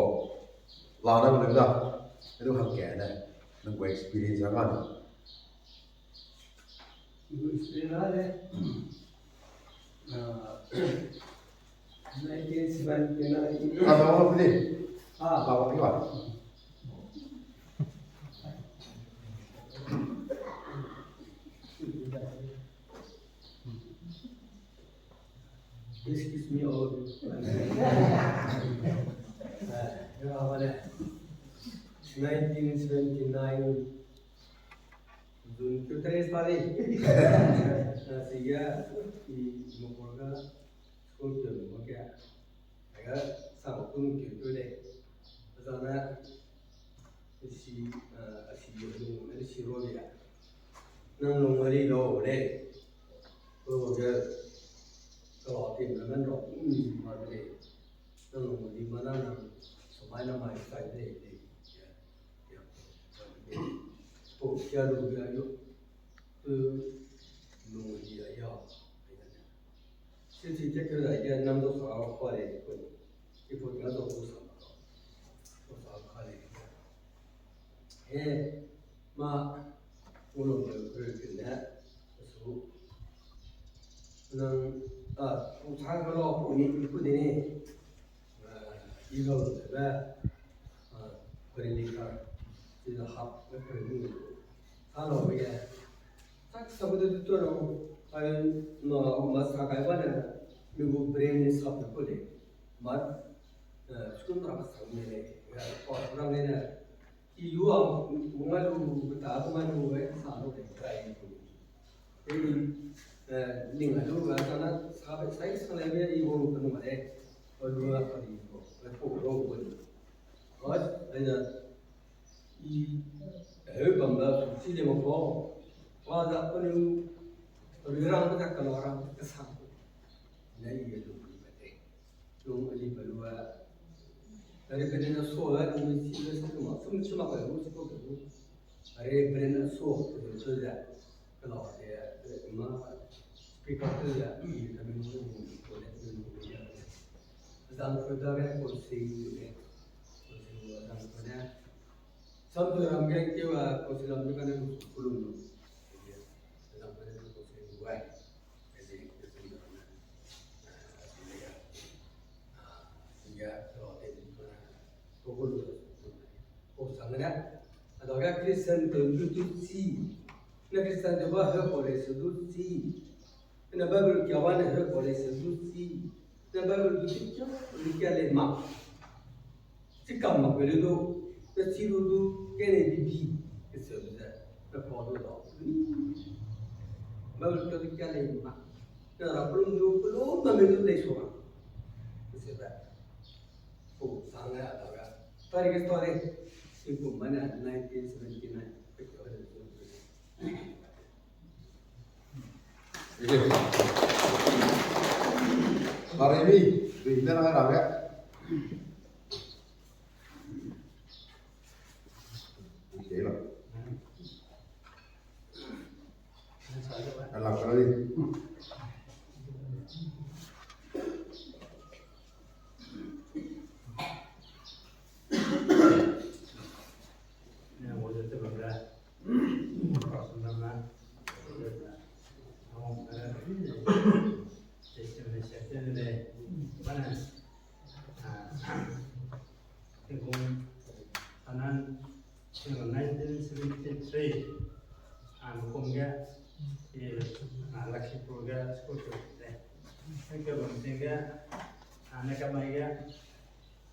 la na gu lei da, e du hang ge ne, nang gu experience ra ma ne. Nang gu experience ra le. Ah, nineteen seventy-nine. Ah, ba, ba, ba, ba. Ah. Ba, ba, ba. Excuse me, all. Ah, ya, ba, ba. Nineteen seventy-nine. June two, three, sorry. Ah, sige, i mokor ga school ke mo ke. Aga sang kun ke tu le. Zana si, ah, si yo ni si ro ya. Nang long wali lo le. Ko ke. Ko tim na men ro. Hmm, ma le. Nang long wali ma na nang. Samai na mai sai le. Ya. Ya. Ko kia lu ya yo. Pe lung di ya ya. Sisi ke ke da ya nam do sa kha le ko. Ki ko ga do sa. Ko sa kha le. He, ma, ko lo de ko ke ne. Su. Nang, a, ku sa ga lo ko ni ku de ni. Ah, i lo de be, ah, kuri ni ka, i lo hap, be kuri ni. Sa lo be ye. Sak sa bu de tu lo, ai, no, ma sa kai ba ne, mi bu brain ni sap de ko le. Ma, eh, school ra sa ne le, ya, pa ra ne ne. I lu a, ngai lu, ta, ngai lu, eh, sa lu, eh, kai lu. Eh, eh, ning ngai lu, eh, sa na, sa be, sai, sa le, eh, i lu, lu, lu, eh, lu, lu, lu, lu, lu. Oi, ai na, i, eh, bam da, si le mo ko. Wa da, ko lu, lu rang, ka, ka, rang, ka, sa. Na, i, lu, lu, lu, eh. Lung ali pe lu a. Reverend Aso a, lung si le sa ma, sum sum a pe lu, si ko pe lu. Reverend Aso, pe lu so ya. Kala ya, ma, speaker so ya, i, kami lu, ko le, lu ya. Zang ko da re, ko si le. Ko si lu, zang ko le. Sam tu ram ge, ke wa, ko si ram ge, kane, ko lu. Zang ko le, ko si lu, wai. Christian te du tu si. Ne Christian te ba he college du si. Ne Bible kia ba ne he college du si. Ne Bible du si kia, du kia le ma. Chi kam mak pe lu du, pe chi lu du, ke ne bi bi, ke se lu ze, pe pa lu da. Bible ke du kia le ma. Ke ra pe lu du, pe lu ma me du le so ma. Ke se da. Ko sang ya da ga. Tari ke story. Sim kum ma ne nineteen seventy-nine. Pe ke wa de. Baremi, ring da na ra ge. Okay lo. Ala kali. Tingkum anan, nineteen seventy-three, a, kum ge, i, a, Lakhipur ge school te. Thank you, bam ting ge, a, ne kamai ge,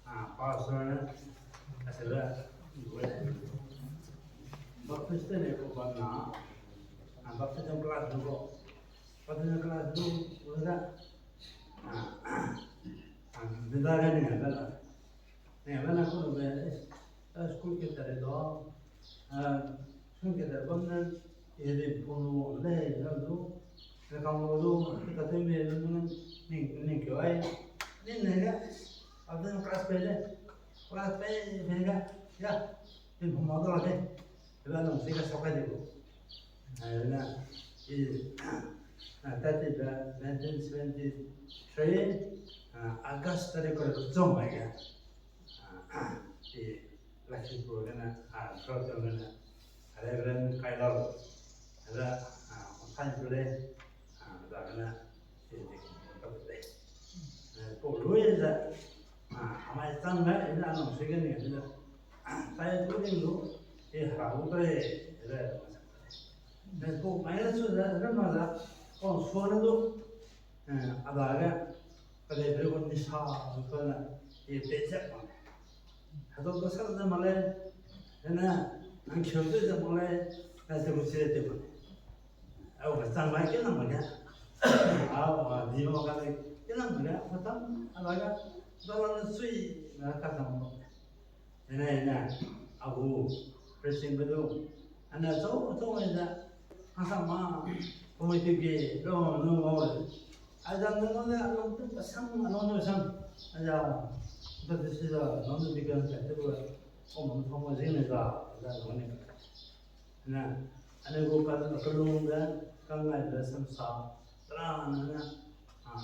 a, pastor, a, sebe, Baptist ne ko bam na, a, baptism class du ko, baptism class du, ko da, a, a, bida ga ni ga la. Ne, bana ku be, eh, school ke tare do, eh, school ke tare bam ne, eh, de punu le, na du, na kam lo du, ke ta te me, na du, ning, ning ke ai, ning ne ga, a de class pe le, class pe, pe ga, ya, ning punu do de, ba nong se ga sa ka de ko. Eh, na, i, ah, ta te ba nineteen seventy-three, ah, August tare ko zong mai ga. Ah, i Lakhipur gene, ah, South gene, Reverend Kailal, ada, ah, Onthai Pule, ah, ada gene, i, i, i, eh, pau lui ze, ah, amai chang le, ina anong se gene, ina, ah, tai tu ding lu, i hera gu tre, ere, ne pau mai le chu ze, ere ma ze, pau suane du, eh, ada ge, Kade bre gu nisa zu ka na, i pe zek ma. Hado ka sa ze ma le, ene, nang kheu ze ze ma le, na te gu si te ma. Au ka chang mai ke nang ma ke. Au, a, di ma ka le, ke nang ma ke, ka chang, a la ga, da la na sui, na ka chang ma. Ene, ene, a gu, preaching be du. Ene, chau, chau, ene, a sa ma, committee ge, lo, lo, lo. A zang de lo le, a long tu, a sang, a long tu sang. A za, da de si da, long tu bi kan ka te gu, o mo thong ma zing ne za, a za lo ne. Ene, ene gu ka, ka long de, ka ngai de sam sa, tra ne, a,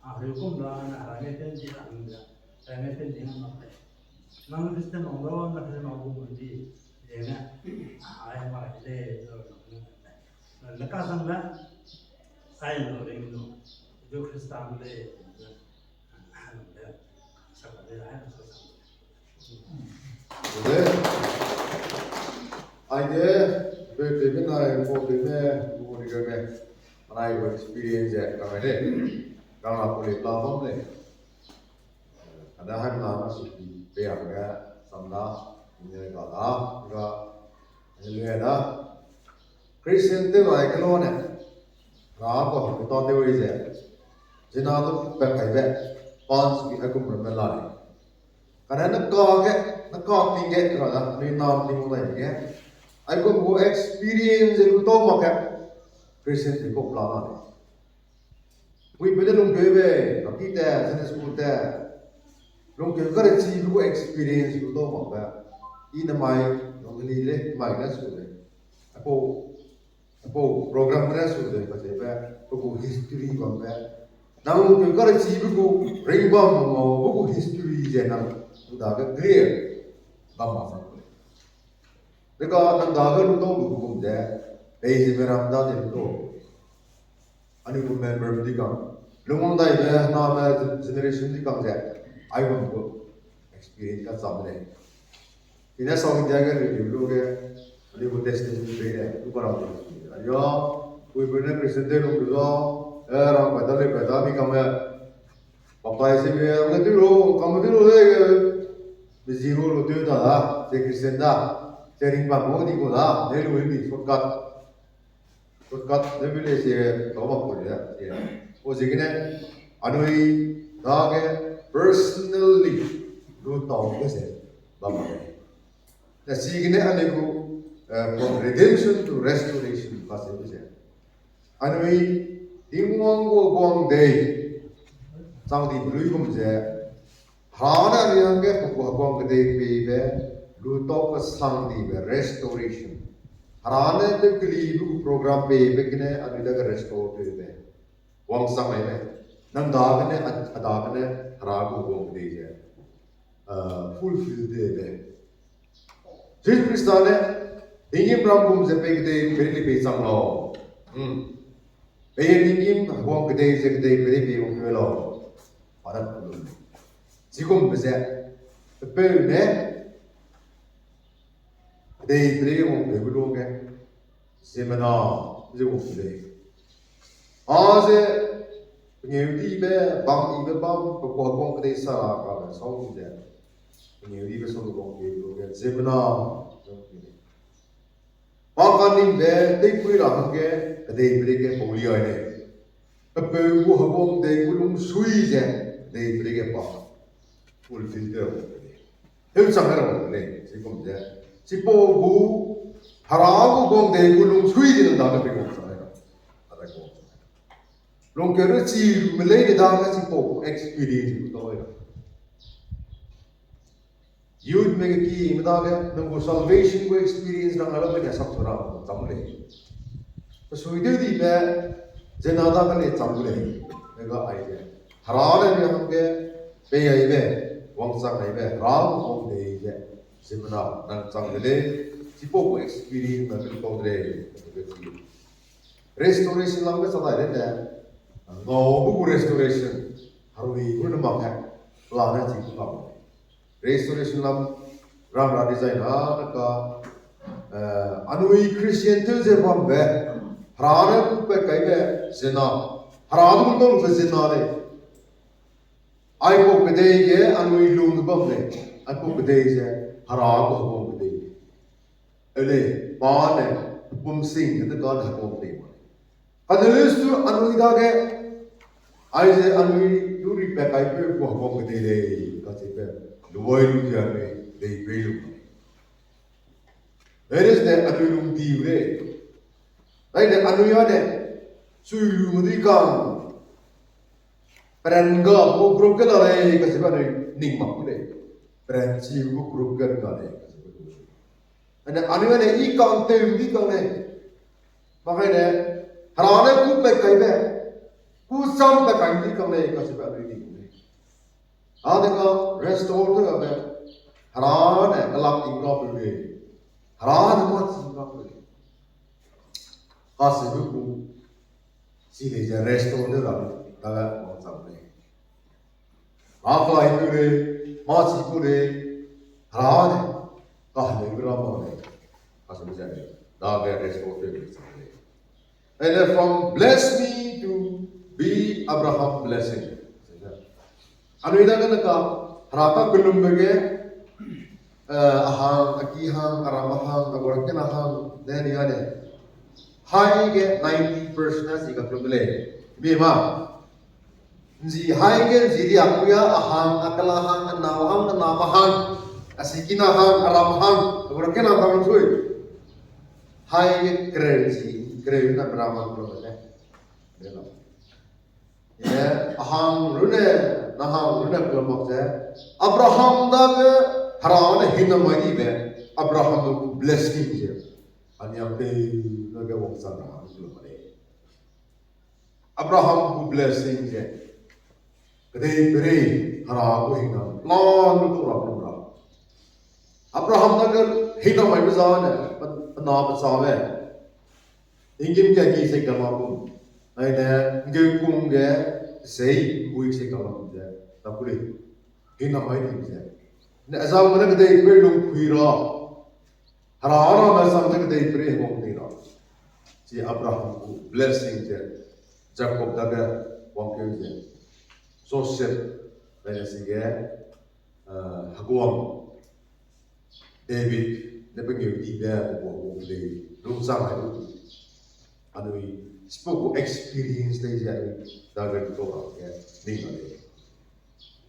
a, ri kum da, na, ra ne ten di, a, ne, ra ne ten di, na, ma pe. Nang Christian nang lo, na Christian nang gu di, ye ne, ai ma de, lo, lo, lo, lo, ka sang da, sai lo, ring lo, jo Christian le, lo, lo, sa ka de, ai, sa, sa. Aide, aide, pe pe me nai, ko pe me, ko ni ga me, nai ko experience, ka me de, ka ma ko le, ka bam le. Ada hai na na su ki pe ya ga, sam na, ni ga da, ga, ni le da. Christian te bai ke lo ne, ra ko, ko ta te wei ze. Zina du pe kai be, pans ki akum ram me la ne. Kane na ka ge, na ka ting ge, ra da, ni na ni mo dai ge. Ai ko ko experience lu to ma ke, Christian te ko pla la ne. Wi pe de lungkeu be, ka ki te, Sunday school te. Lungkeu ka re chi bu experience lu to ma be. I na mai, long ni le, mai na su le. Apo, apo program na su le, ka te be, ko ko history bam be. Nang lungkeu ka re chi bu ko ring bam mo, ko ko history ze nang, da ga clear bam ma sa ko le. Deka nang dage lu tau lu kum ze, pei ze meram da de lu tau. Ani gu member di kang. Lungwang dai me, na me generation di kang ze, ai bam gu experience ka cham le. Ine South India ge review lu ge, ani gu testimony pe le, lu ka rang de. Ayo, kui pe ne Christian de lu lu zo, eh, rang pa da le pa da mi kang me. Baptize me, me tu lo, kang me tu lo le, Mezi gu lu tew da da, ze Christian da, ze ring bam gu di gu da, ne lu mi shortcut. Shortcut, ne bi le ze, tau bam gu de, ze. O ze gene, anui, dage, personally, lu tau ge ze, bam gu de. Na si gene anui gu, eh, from redemption to restoration, ka se ze. Anui, Tingwang gu guang dei, chang di lui gum ze, Hera ne anui hangge pe gu heguang kedei peibe, lu tau kesang dibe, restoration. Hera ne tew kelibe gu program peibe gene anui dage restore tewbe. Wangchang aibe. Nang dagene, a, a dagene, Hera gu heguang kedei ze, uh, fulfill tewbe. Jisu Khrista ne, tinggîm ram gum ze pei kedei, pei li pei chang lau. Hmm. Pei tinggîm heguang kedei ze kedei, pei li pei wang keu lau. Padat lu. Chigumbe ze, pepeu ne, kedei pere ge wang pei gu lu ge, ziemmena, ze wang pei lei. A ze, pengeu dibe, bang dibe bam, pe kuâ bang kedei sara kabe sau di ze, pengeu dibe sau lu wang pei gu lu ge, ziemmena, ze wang pei lei. Pa kaningbe teipui ra hangge, kedei pere ge pau li ai lei. Pepeu gu heguang dei gu lungsui ze, kedei pere ge pa fulfill tew ra wang pei lei. Tewchang ra wang pei lei, chigum ze. Chipau gu, Hera gu guang dei gu lungsui ze dage pei wangchang ra. Ara gu. Lungkeu ru chi me lei de dage chipau gu experience gu tau ra. Youth me ge ki me dage, nang gu salvation gu experience rang a la me ne sak tu ra cham lei. Pesui tew dibe, zena dage lei cham lei. Me ga ai ze, Hera ne mi hangge, pei aibe, wangchang aibe, Hera gu guang dei ze, ziemmena nang chang de lei, chipau gu experience na mi pau de lei. Restoration lam ge sa dai de ne, ngau bu gu restoration, herui gu ne mak ge, plan ne chi gu mak ge. Restoration lam rang ra design na, na ka, eh, anui Christian tew ze bambe, Hera ne kupat kaibe zena, Hera ne kupat kaibe zena lei. Aipau kedei ge anui lung bam lei, aipau kedei ze, Hera gu heguang kedei lei. Ele, pa ne, pum sing ne ka ne heguang kedei ma lei. Kane lesu anui dage, aize anui lu ripat kaipeu gu heguang kedei lei, kacheube, luai lu ze anui, dei pei lu ma lei. That is the anui lung di lei. That is the anui ane, chui lu medui kang. Peran ga gu group kena lei, kacheube anui ning mak gu lei. Peran chi gu group kena lei, kacheube gu lei. Ane anui ane i kang tew di kang lei. Mak kai ne, Hera ne kupat kaibe, ku cham pat kai di kang lei, kacheube anui ning gu lei. Ade ka restore tew abe, Hera ne kelak ting rapeu lei. Hera ne mâ chi rapeu lei. Kacheube gu, chi lei ze restore tew ra, dage wangchang lei. A kai gu lei, mâ chi gu lei, Hera ne, kaheleu ra mak lei. Kacheube ze lei, dage restore tew lei chang lei. And then from bless me to be Abraham blessing. Anui dage ne ka, Hera ka kelumbe ge, eh, a hang, a ki hang, a ram hang, a gua kena hang, ne ni ane. Hai ge ninety percent a si ka kelum lei. Mi ma. Nzi hai ge nzi riak pui a, a hang, a kela hang, a nâu hang, a name hang, a sikina hang, a ram hang, a gua kena hang sui. Hai ge kereu nzi, kereu na ram hang kelum lei. Ine, a hang rune, na hang rune kelum mak ze, Abraham dage Hera ne hingnam mai dibe, Abraham gu blessing ze, aniam tei dage wangchang ra hang kelum mak lei. Abraham gu blessing ze, kedei pere Hera gu hingnam, plan lu tu ra kelum ra. Abraham dage hingnam maibe zane, pe, pe na pe chabe. Tinggîm kagi se kama kum. Aine, nggeu kum ge, sei, bui se kama kum ze, ta ku lei. Hingnam mai di ze. Ne azang mene kedei pere lungpui ra. Hera ra me zang ze kedei pere heguang kedei ra. Chi Abraham gu blessing ze, Jacob dage wangkeu ze, Joseph, aine sige, eh, heguang, David, ne pengeu dibe, heguang gu kedei, lungchang ai lu. Anui, chipau gu experience lei ze anui, dage tu ra ge, ning a lei.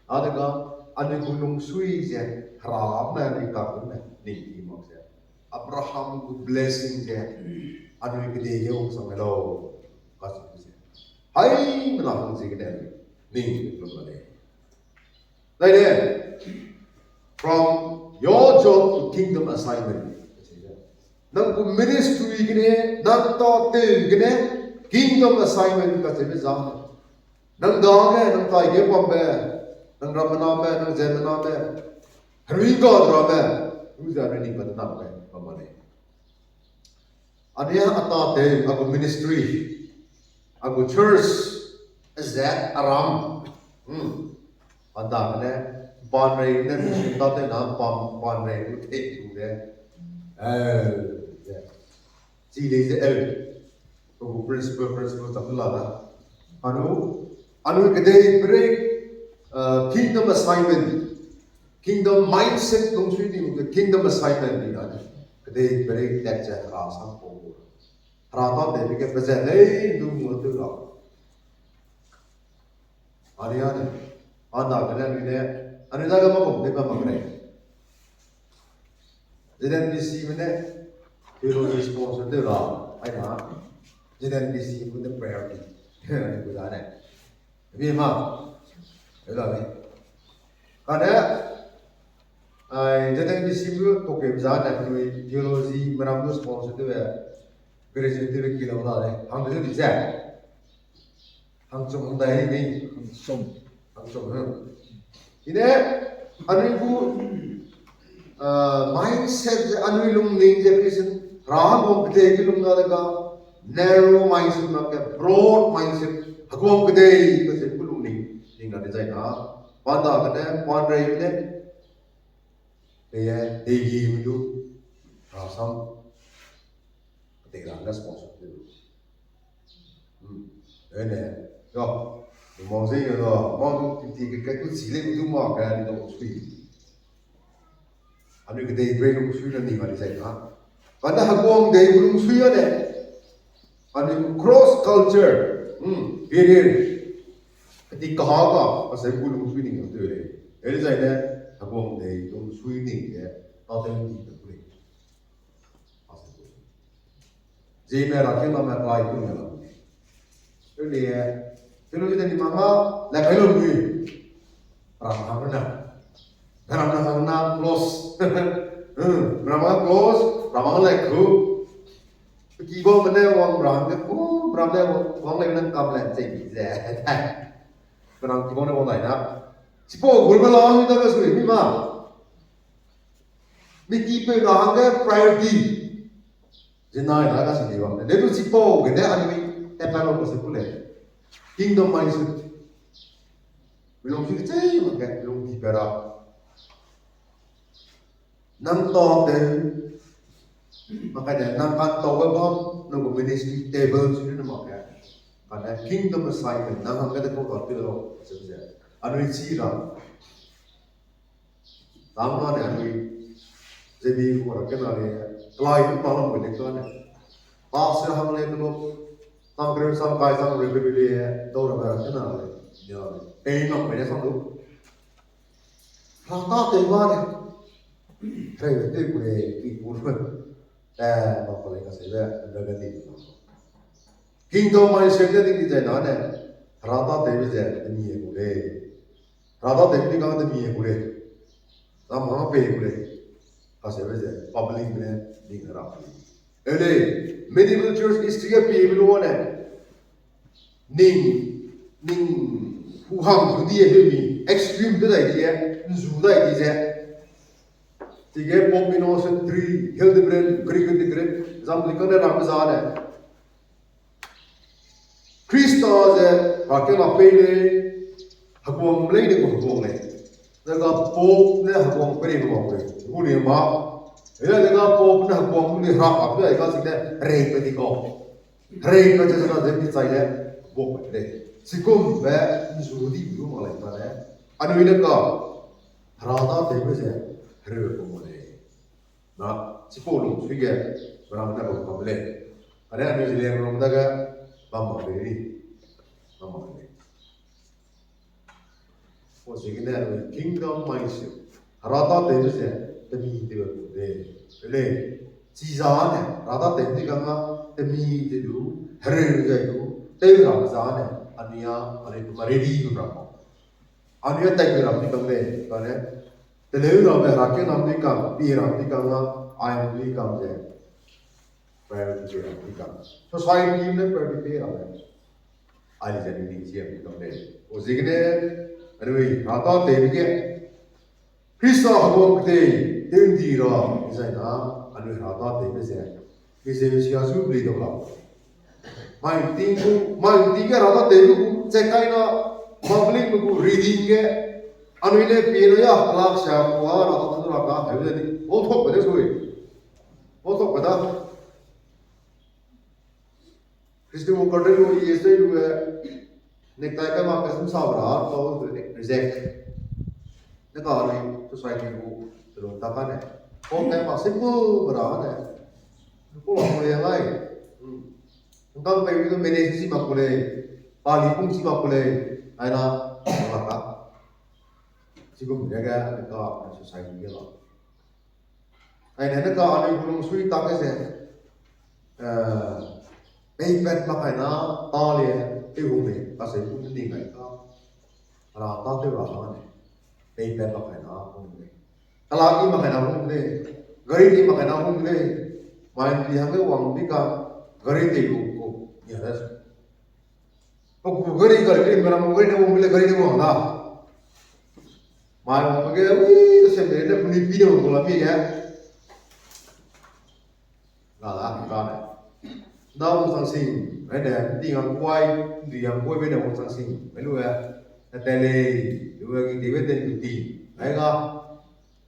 Adega, anui gu lungsui ze, Hera ne anui kakun ne, ning ti mak ze. Abraham gu blessing ze, anui kedei ge wangchang lau, kacheu ze. Haimena hang ziegene, ning ti lu ma lei. Daine, from your job to kingdom assignment. Nang gu ministry gene, nang tâtew gene, kingdom assignment kacheube zang. Nang dage, nang taige bambe, nang rammename, nang ziemmename, herui ga ramme, u ze anui ning ba de nang be, bam ma lei. Anui a tâtew, a gu ministry, a gu church, a zat, a ram. Hmm. Anda ne, ban rei ne, mission ta te na, ban, ban rei gu te tu de. Eh, de. Chi lei ze, eh. Pe gu principle, principle ta la da. Anu, anu kedei break, uh, kingdom assignment. Kingdom mindset lungsui di, kingdom assignment di na. Kedei break tat ze hera sang po. Hera ta te bi ke pe ze lei du mu tu la. Ani ani. Anda kene ani ne, ani da ga ma bom de ba ma kene. J N B C me ne, theology sponsor de la, ai na. J N B C me ne priority. Ani ku da ne. Bi ma. Ela bi. Kane, ai, J N B C me to ke za ne, theology me ram sponsor de, graduate de kilo la ne. Hang de di ze. Hangchum hang dai ni. Hangchum. Hangchum, hmm. Ine, anui gu, uh, mindset ze anui lungning ze Christian, ra hangwang kedei ge lung na de ga, narrow mindset na ke, broad mindset, hangwang kedei ge ze gu lungning, ning na de zai na, panda kene, pan rei kene, keye, dei gi mi du, ra sang, kedei ra response du. Hmm. Ene, yo, mo zi yo lo, mo du ti ti ke ke tu chi le du ma ke ni do sui. Anui kedei bre lungsui na ni ma di zai na. Kane hangwang dei lungsui ane. Anui cross culture, hmm, barrier. Kati kaha ka, asai gu lungsui ni ma tu le. Ele zai ne, hangwang dei lungsui ni ke, ta te ni te ku le. Zeme ra keu na me kai ku ne la. Ele, eh, theology de ni manga, le kai lo lui. Ram hang na. Ram na hang na close. Hmm, ram hang close, ram hang le ku. Ki bo me ne wang ram ke ku, ram ne wang le na kam le che bi ze. Ram ki bo ne wang dai na. Chipo gul me la hang da ke sui mi ma. Mi ki pe na hang ke priority. Zinai na ka sini bam. Ne du chipo gene anui te pa lo ko se ku le. Kingdom mindset. Mi lungsui ke chei ma ke lung di pe ra. Nang to te. Ma ka de nang kan to we bam, nang ko ministry table sui ne ma ke. Kane kingdom assignment nang hang ke de ko ka pe lo se se. Anui chi ra. Tangna ne anui, zemi ku ra kena le, kelai ku pa lam ku ne ka ne. Pastor hang le kelo, tang kere sang kai sang re be le, dau ra ba kena le, ya le. Pei nok me ne sang lu. Ra ta te ba ne. Re te ku le, ki ku le. Eh, ma ko le ka se le, le ga di. Kingdom mindset ne di ki zai na ne. Ra ta te be zai, ni e ku le. Ra ta te bi kang te mi e ku le. Ram hang pe ku le. Ka se be ze public ne ning ra ku le. Ele, medieval church history a pi bi lo ne. Ning, ning hu hang zu di e mi, extreme de dai di e, nzu dai di ze. Tige Pope Innocent three, Hildebrand, Gregory the Great, zam di kang ne ram za ne. Krista ze, ra ke ma pei lei, heguang lei ne gu heguang lei. Zega Pope ne heguang pei lei gu lei. Gu lei ma. Ele zega Pope ne heguang gu lei ra ka pe ka si ne rei pe di kau. Rei pe ze zega ze mi chai le, heguang pe lei. Sikum be, nzu di gu ma lei ta le. Anui ne ka, ra da te be ze, rei pe gu lei. Na, chipau lungsui ge, berang ne bam kam lei. Are anui Zeliangrong dage, bam mak lei. Bam mak lei. Pau ziegene anui kingdom mindset. Hera tâtewbe ze, temi tew gu lei. Lei. Chizane, hera tâtewbe di kangga, temi tew du, hereu zai du, tew ra zane, anui a, anui pema ready du ra. Anui a tai gu ram di kang lei, kane, teleu ramme herakiangna di kang, pi ram di kangga, ai di kang ze. Priority ram di kang. Society ne priority ramme. Ai ze ni ning siam di kang lei. Pau ziegene, anui, hera tâtewbe ge. Krista heguang kedei, tew ndi ra, zai na, anui hera tâtewbe ze. Pi ze sia zu bli dau la. Mai ting gu, mai ting ge hera tâtewbe gu, che kai na, public me gu reading ge, Anui ne pie na ya, ala sia kua, ra ta tu ra ka, heu ze di. O thok pe de sui. O thok pe da. Christian worker de lu, E S de lu, eh, necktie kai ma custom sa ra, to reject. Ne ka anui society gu, te lu ta ka ne. Ko kai ma simple ra ne. Ko la ko ya lai. Hmm. Ngkang pe wi du manage si ma ku lei, pali pung si ma ku lei, ai na, wang la ka. Chigum de ga, ka society ge la. Ai ne, ne ka anui gu lungsui ta ke ze, eh, peipat mak kai na, ta le, te gu lei, ka se gu te ning ai ka. Ra ta te ra ha ne. Peipat mak kai na, gu lei. Kala ki mak kai na hung de, gari ki mak kai na hung de, mai di hangge wang di ka, gari de gu ku, ya da. Pa ku gari, gari de, mera mo gari de wang le, gari de wang da. Mai wang ge, ui, ta se de, de puni pi de wang la mi ya. Ga la, ga ne. Da wang sang sing, ai ne, di ngang kuai, di ngang kuai be ne wang sang sing, ai lu ya. Na te le, lu ya ki de be te lu ti, ai ga.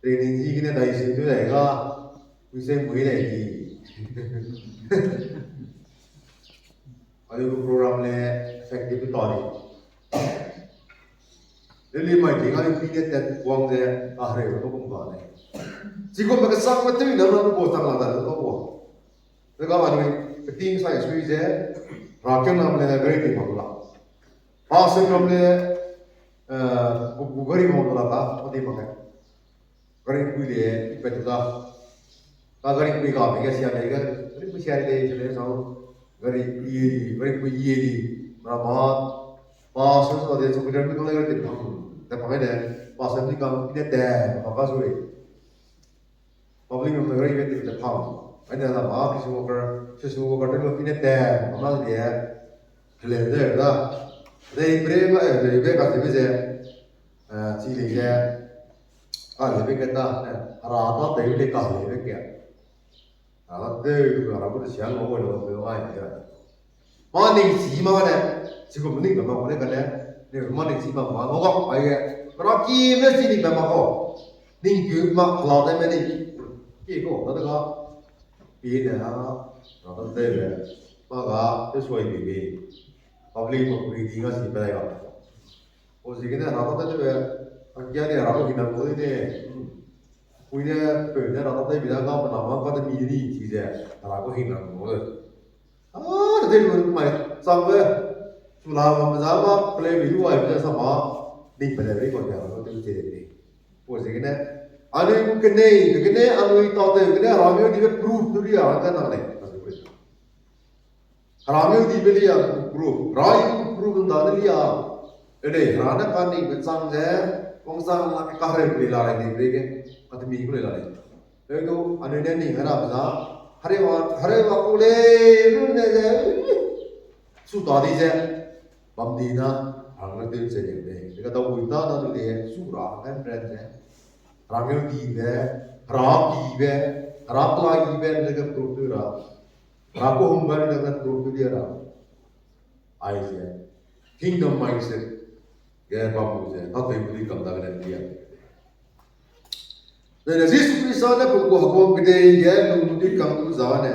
Training ji gene dai sin tu dai ga, wi se mui dai di. Anui gu program le effective ta di. Leli mai ting anui pi ne tat wang ze, a hereu ba kum ba ne. Chigum be kesang me tui na na gu bo tang la da lu ka bo. Ze ga anui keting sai sui ze, ra ke nam le gari di mak la. Pa se nam le, eh, gu, gu gari mak la ka, pa di mak ke. Gari pui le, i pe tu da. Ka gari pui ga, pe ga sia le ga, gari pui sia le, sia le sa. Gari i, gari pui i di. Mara ma, pa so so de, so gari pui ga le gari te phang. Te phang de, pa so ni ka, i de te, pa ka so e. Public member gari te te phang. Ai de la ma, kisu worker, kisu worker te lo i de te, ma ma de. Hele de da. De bre ma, eh, hele be ka te be ze. Eh, chi le ze. Ka hele be ke da, eh, ra ta te le ka hele be ke. Ra ta te, ra bu de sia lo, lo, lo, ai de. Ma ning chi ma ne, chi gu ning ka ma ne ka ne, ne ma ning chi ma ma, ma ga, ai ge. Ra ki me chi ning ka ma ko. Ning ku ma la de me ning. Ki ko, da da ga. Pi ne ha, ra ta te le. Ma ga, te soi bi bi. Public ma ku ri di ga si pe dai ga. O zigene ra ta te be, a kia ne ra ta hinang mo de ne. Hmm. Pui ne, pe ne ra ta te bi da ga, ma na ma ka te mi ni chi ze, ra ta hinang mo de. A, de lu mai, chang be, chu la ma za ma, play bi lu ai be sa ma, ning pe le ri ko ya, ra ta te che de ni. O zigene, anui ku kene, kene, anui ta te, kene, ra mi di be proof tu ri a, ka nang le. Hera ngeu dibe lia gu proof, Hera i gu proof nda ne lia. Ele, Hera ne ka ning be chang ze, wangchang na ke kahereu ku lei la lei, nei be ge, ka temi ku lei la lei. Leu du, anui ne ning Hera be za, Hera wa, Hera wa ku lei, lu ne ze, su ta di ze, bam di na, Hera ne tew ze lei lei. Lega dau gui ta na du lei, su ra, kan ren ze. Hera ngeu dibe, Hera dibe, Hera pelai dibe, lega proof tu ra. Hera ku hung bam ne na proof tu dia ra. Ai ze. Kingdom mindset. Ge bam gu ze. Ka tei bu di kam da ge dia. Zene Jisu Krista ne pe gu heguang kedei ge lung di kam gu za ne.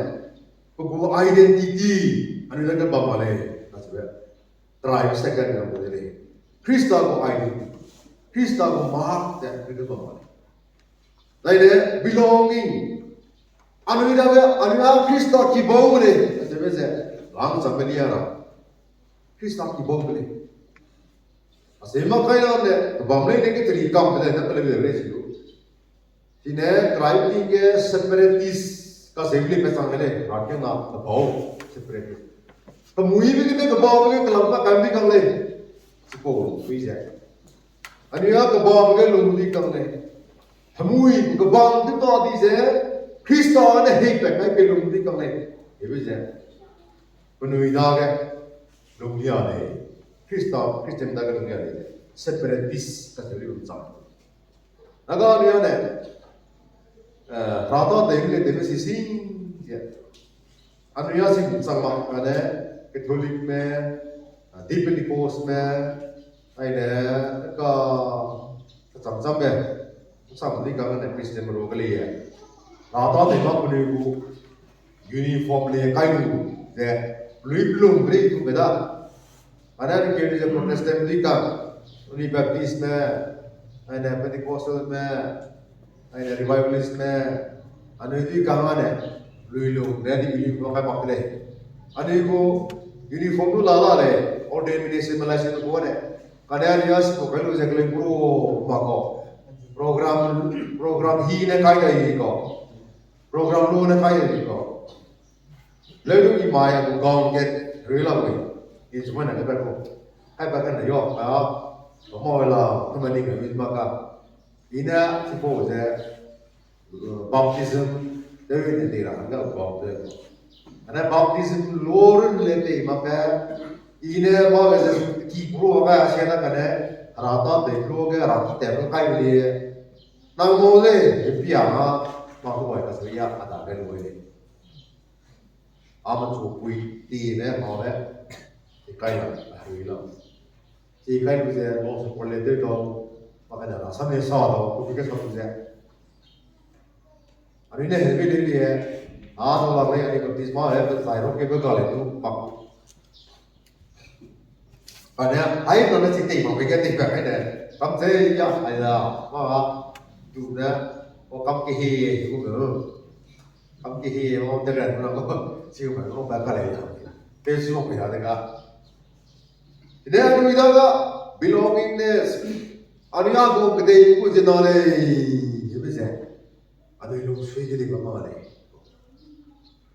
Pe gu identity. Anui ne bam ma lei. Ka se be. Tribe second na gu de lei. Krista gu identity. Krista gu mark te anui ne bam ma lei. Zaine belonging. Anui dabe, anui a Krista kibau le, achebe ze, lang chang be lia ra. Krista kibau le. Ase ma kai na ne, bam le ne ke teri kam be le, na pe le le le si lu. Sine, tribe ting ge separatist, ka se le pe chang le, ra ke na, kebau, separatist. Kemui be ne kebau be ke kelam ka kan bi kang le. Sipau, sui ze. Anui a kebam ge lung di kang lei. Hemui kebam di ta di ze, Krista ne hei pe kai pe lung di kang lei. Hebe ze. Penui dage lung lia lei. Krista, Christian dage lung lia lei. Separatist ka te lung chang. Naga anui a ne, eh, Hera ta tei le tei me si sing ze. Anui a sing chang mak kane, Catholic me, ah, Pentecost me, aine, ka, Cham cham be, cham di kang ne Christian ro ke le ye. Ra ta de ma puni gu uniform le kai lu ze, lui lung re tu be da. Ana ni ke ze Protestant di kang, ni Baptist me, ana Pentecostal me, ana Revivalist me, anui di kang ane, lui lung ne di uniform kai mak le. Anui gu uniform lu la la le, ordained minister me license gu ne. Kane anui a si ko kai lu ze kele guru ma ko. Program, program hi ne kai dai ni ko. Program lu ne kai dai ni ko. Leu du i mai a gu gang ket rui la we. I chu mai na ke ba ko. Kai ba kan yo, a. Ko mo la, ko ma ni ke mi ma ka. I ne, si ko ze, baptism, de ne de ra, nga baptism. Ana baptism lu run le te ma pe, i ne ma ge ze ki pro ga sia na kane, ra ta de pro ge ra ki te pro kai le. Nang mo le, e pia ma, ma ko wa ka se ya, a da ge lu le. A ma chu pui, ti ne ma le, ti kai la, a hui la. Ti kai lu ze, mo su ko le de do, ma ka da ra sa me sa do, ko ke sa lu ze. Anui ne hebi le lie, a no la le, ani baptisma he, pe zai ro ke be ga le tu, pa. Pa ne, ai no ne chi tei ma be ge tei pa kai ne, kam ze ya, ai la, ma, tu ne, o kam ke he, ku me, kam ke he, o te ran na, chi ku me, o ba ka le ya. Pe si mo pe ya de ga. Ine anui da ga, belongingness. Anui a gu kedei ku ze na le, ye be ze. Anui lungsui ge di ba ma le.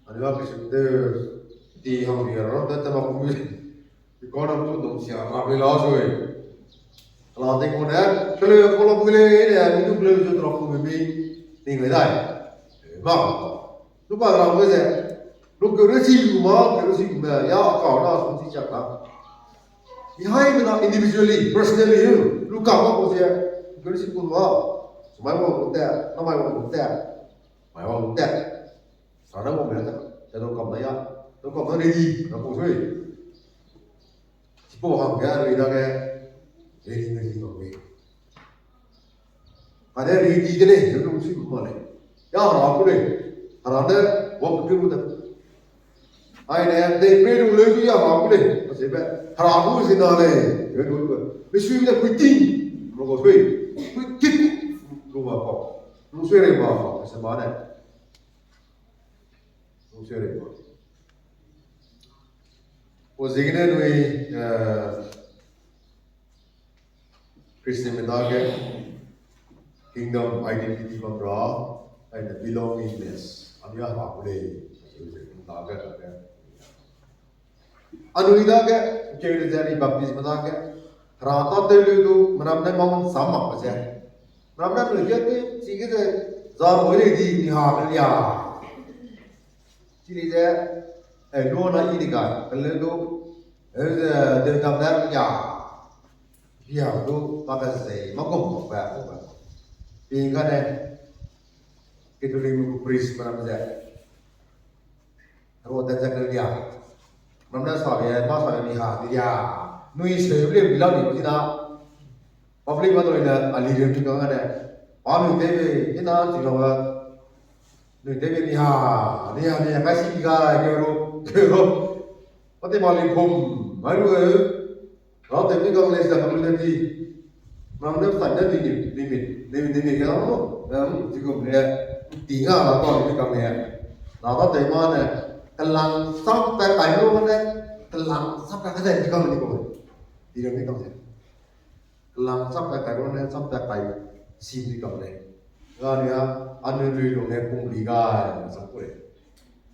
Anui a ke sum de, di hang di ra, da ta ma ku mi. Economy tu dong sia ra be la sui. Ala de ko ne, kele ko lo ku le, ne, mi tu kele tu ra ku mi, mi, ni ngai dai. Ma, lu ba ra be ze. Lu ke re si lu ma, ke re si lu me, ya ka na su si chak na. Behind na individually, personally, lu ka ma ko ze, ke re si lu ma. Mai wa lu te, na mai wa lu te. Mai wa lu te. Sa na mo me te, te do kam na ya, do kam na ready, na ko sui. Sipo hangge anui dage, ready, ready, ready. Kane ready de lei, ready si ma lei. Ya hera ku lei. Hera ne, wang ku lu da. Ai ne, dei pe lu lei du ya hera ku lei. Kase be, hera ku si na lei. Ready ku. Be sui ne kui ting. Ro ko sui. Kui ting. Lu ma ko. Lu sui re ma ko. Kase ma ne. Lu sui re ma. O ziegene nui, eh, Christianme dage kingdom identity bam ra, aine belongingness, anui a hera ku lei, dage, dage. Anui dage, keu de ze ni baptism dage, hera ta tew lu du, meram ne mang sam mak ze. Meram ne lu ge te, chi ge ze, za roi lei di, ni ha ke lia. Chi lei ze, eh, lu na i di ga, ke le du, eh, ze, de dam ne lia. Lia du, pa ke ze, ma gum mak ba, mak ba. Pi ga ne, Catholic mu priest meram ze. Ro de ze ke lia. Meram ne sa be, ma sa be ni ha, ni lia. Nui se le bi la ni ti na. Public ma doi ne, a leader ti kang ne. Pa nui te be, ti na ti lo ga. Nui te be ni ha, ni ha, ni ha, kai si ga, ke ro, ke ro. Pa te ma li phum, mai lu e. Ra te ni kang le sa kang le ti. Meram ne sa ne ni ni ni ni ni ni ni ke lo. Em, ti ko ne. Ti nga la ko ni kang ne. Na ta te ma ne. Kelang sam ta kai lo ne. Kelang sam ta kai ni kang ni ko. Ti ni kang ne. Kelang sam ta kai lo ne, sam ta kai si ni kang ne. Ga ni a, anui lui lu ne pung bi ga, sa ko le.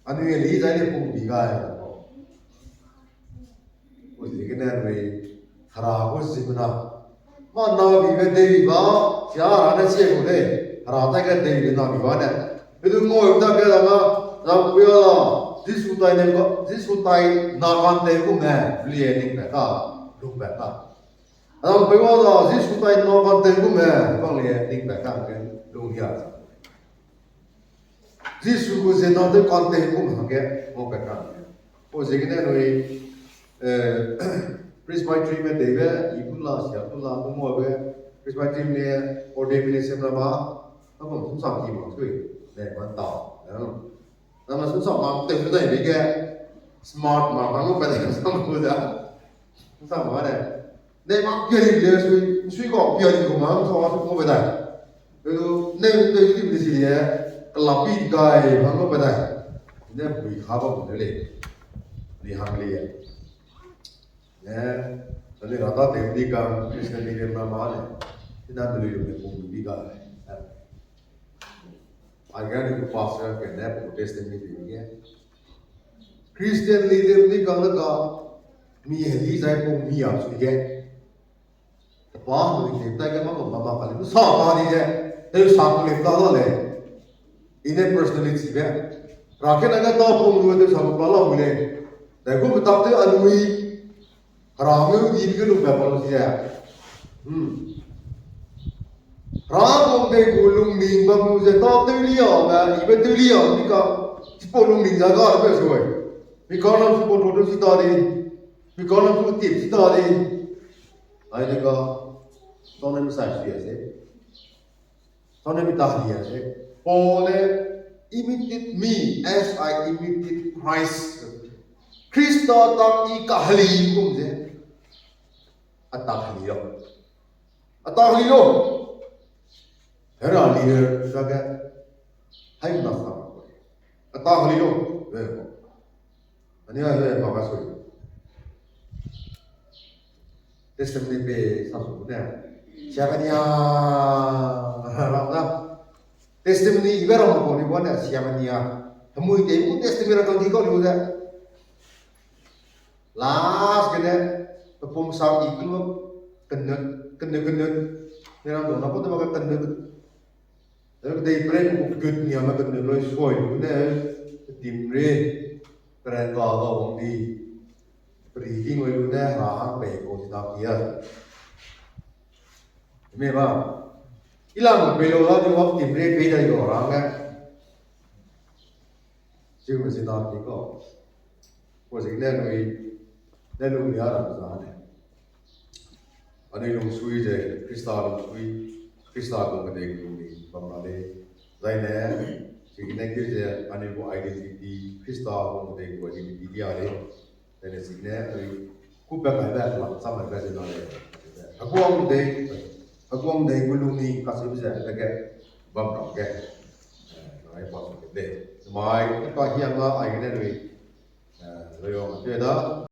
Anui li zai ne pung bi ga, sa ko. Ui, ziegene anui, hera gu ziemmena. Ma na bi be dei bi ba, sia hera ne sie gu dei, hera tai ge dei bi na bi ba ne. Be du ngau da ge da ga, na ku ya, Jisu tai ne ga, Jisu tai na kan dei gu me, lie ning be ka, lung be ka. Anang pei wa da, Jisu tai na kan dei gu me, bang lie ning be ka, lung ya. Jisu gu ziemmena tew kan tei kum hangge, ngau pat ka. Pau ziegene nui, eh, Presbytery me teibe, i du la, sia du la, du ngau be, Presbyterian ne ordain ne sem ra ma, na bam sum sa ki ma sui, ne ban ta. Na ma sum sa ma te dai be ge smart ma ma ngo pa de sa ma da. Sum sa ma ne. Ne ma pia di le sui, sui ko pia di ko ma so a su ko be da. Pe du ne de di de si ye, kalapi gai ma ngo be da. Ne bui kha ba bu de le. Ni hang le ye. Ne, sani rata te di kang, Christian leader na ma ne. Tina de lui lu ne pung di ga. Ai ga ni pastor ke ne pung testimony di ge. Christian leader di kang na ka, mi he di zai pung mi a su ge. Pa hangge tai ge ma bam ba ba ka le, sa ta di ge, te sa ku le ta da le. Ine personally chi be. Ra ke na ga ta pung lu te sa ku la la hu le. Dai gu me tak te anui. Hera nge di ke lu be ba lu si ze. Hmm. Hera bam de gu lungning ba mu ze ta teu li a, be, i be teu li a, mi ka, chipo lungning za ga be sui. Mi ka na chipo to to si ta di. Mi ka na chipo tip si ta di. Ai de ka, tau ne mi sai si a se. Tau ne mi ta heli a se. Paul ne, imitate me as I imitate Christ. Krista tak i kaheli gum ze. A tak heli lo. A tak heli lo. Hera leader sa ge. Hai na sa. A tak heli lo. Ve ko. Ani a ve ba ka sui. Testimony pe sa su ne. Sia ka nia. Ra da. Testimony ibe ra ko ni ba ne sia ka nia. Hemui te bu testimony ra ka di ko ni de. Last gene, pe pum sa i kelu, kenu, kenu, kenu. Ne ra do na ko te ba ka kenu. Dei pre ku kut nia me kenu loi soi lu ne, tim re, peren ga ga wang di, pri di ngoi lu ne, ra hang pei ko si ta ki a. Me ba, i lam pei lo la di wang tim re pei dai lo ra nge. Chiu me si ta ki ko. Ko si ne nui, ne lu nia ra za ne. Anui lungsui ze, Krista lungsui, Krista gu kedei gu lungning bam ra lei. Zai ne, chigene keu ze, anui gu identity, Krista gu kedei gu identity di a lei. Zai ne chigene, anui kupe kaibe, lang cham kaibe ze na lei. Heguang dei, heguang dei gu lungning, kacheu ze, dege, bam ra ge. Eh, nai pa su de. Mai, pa hiang la, ai gene lui. Eh, lui wang te da.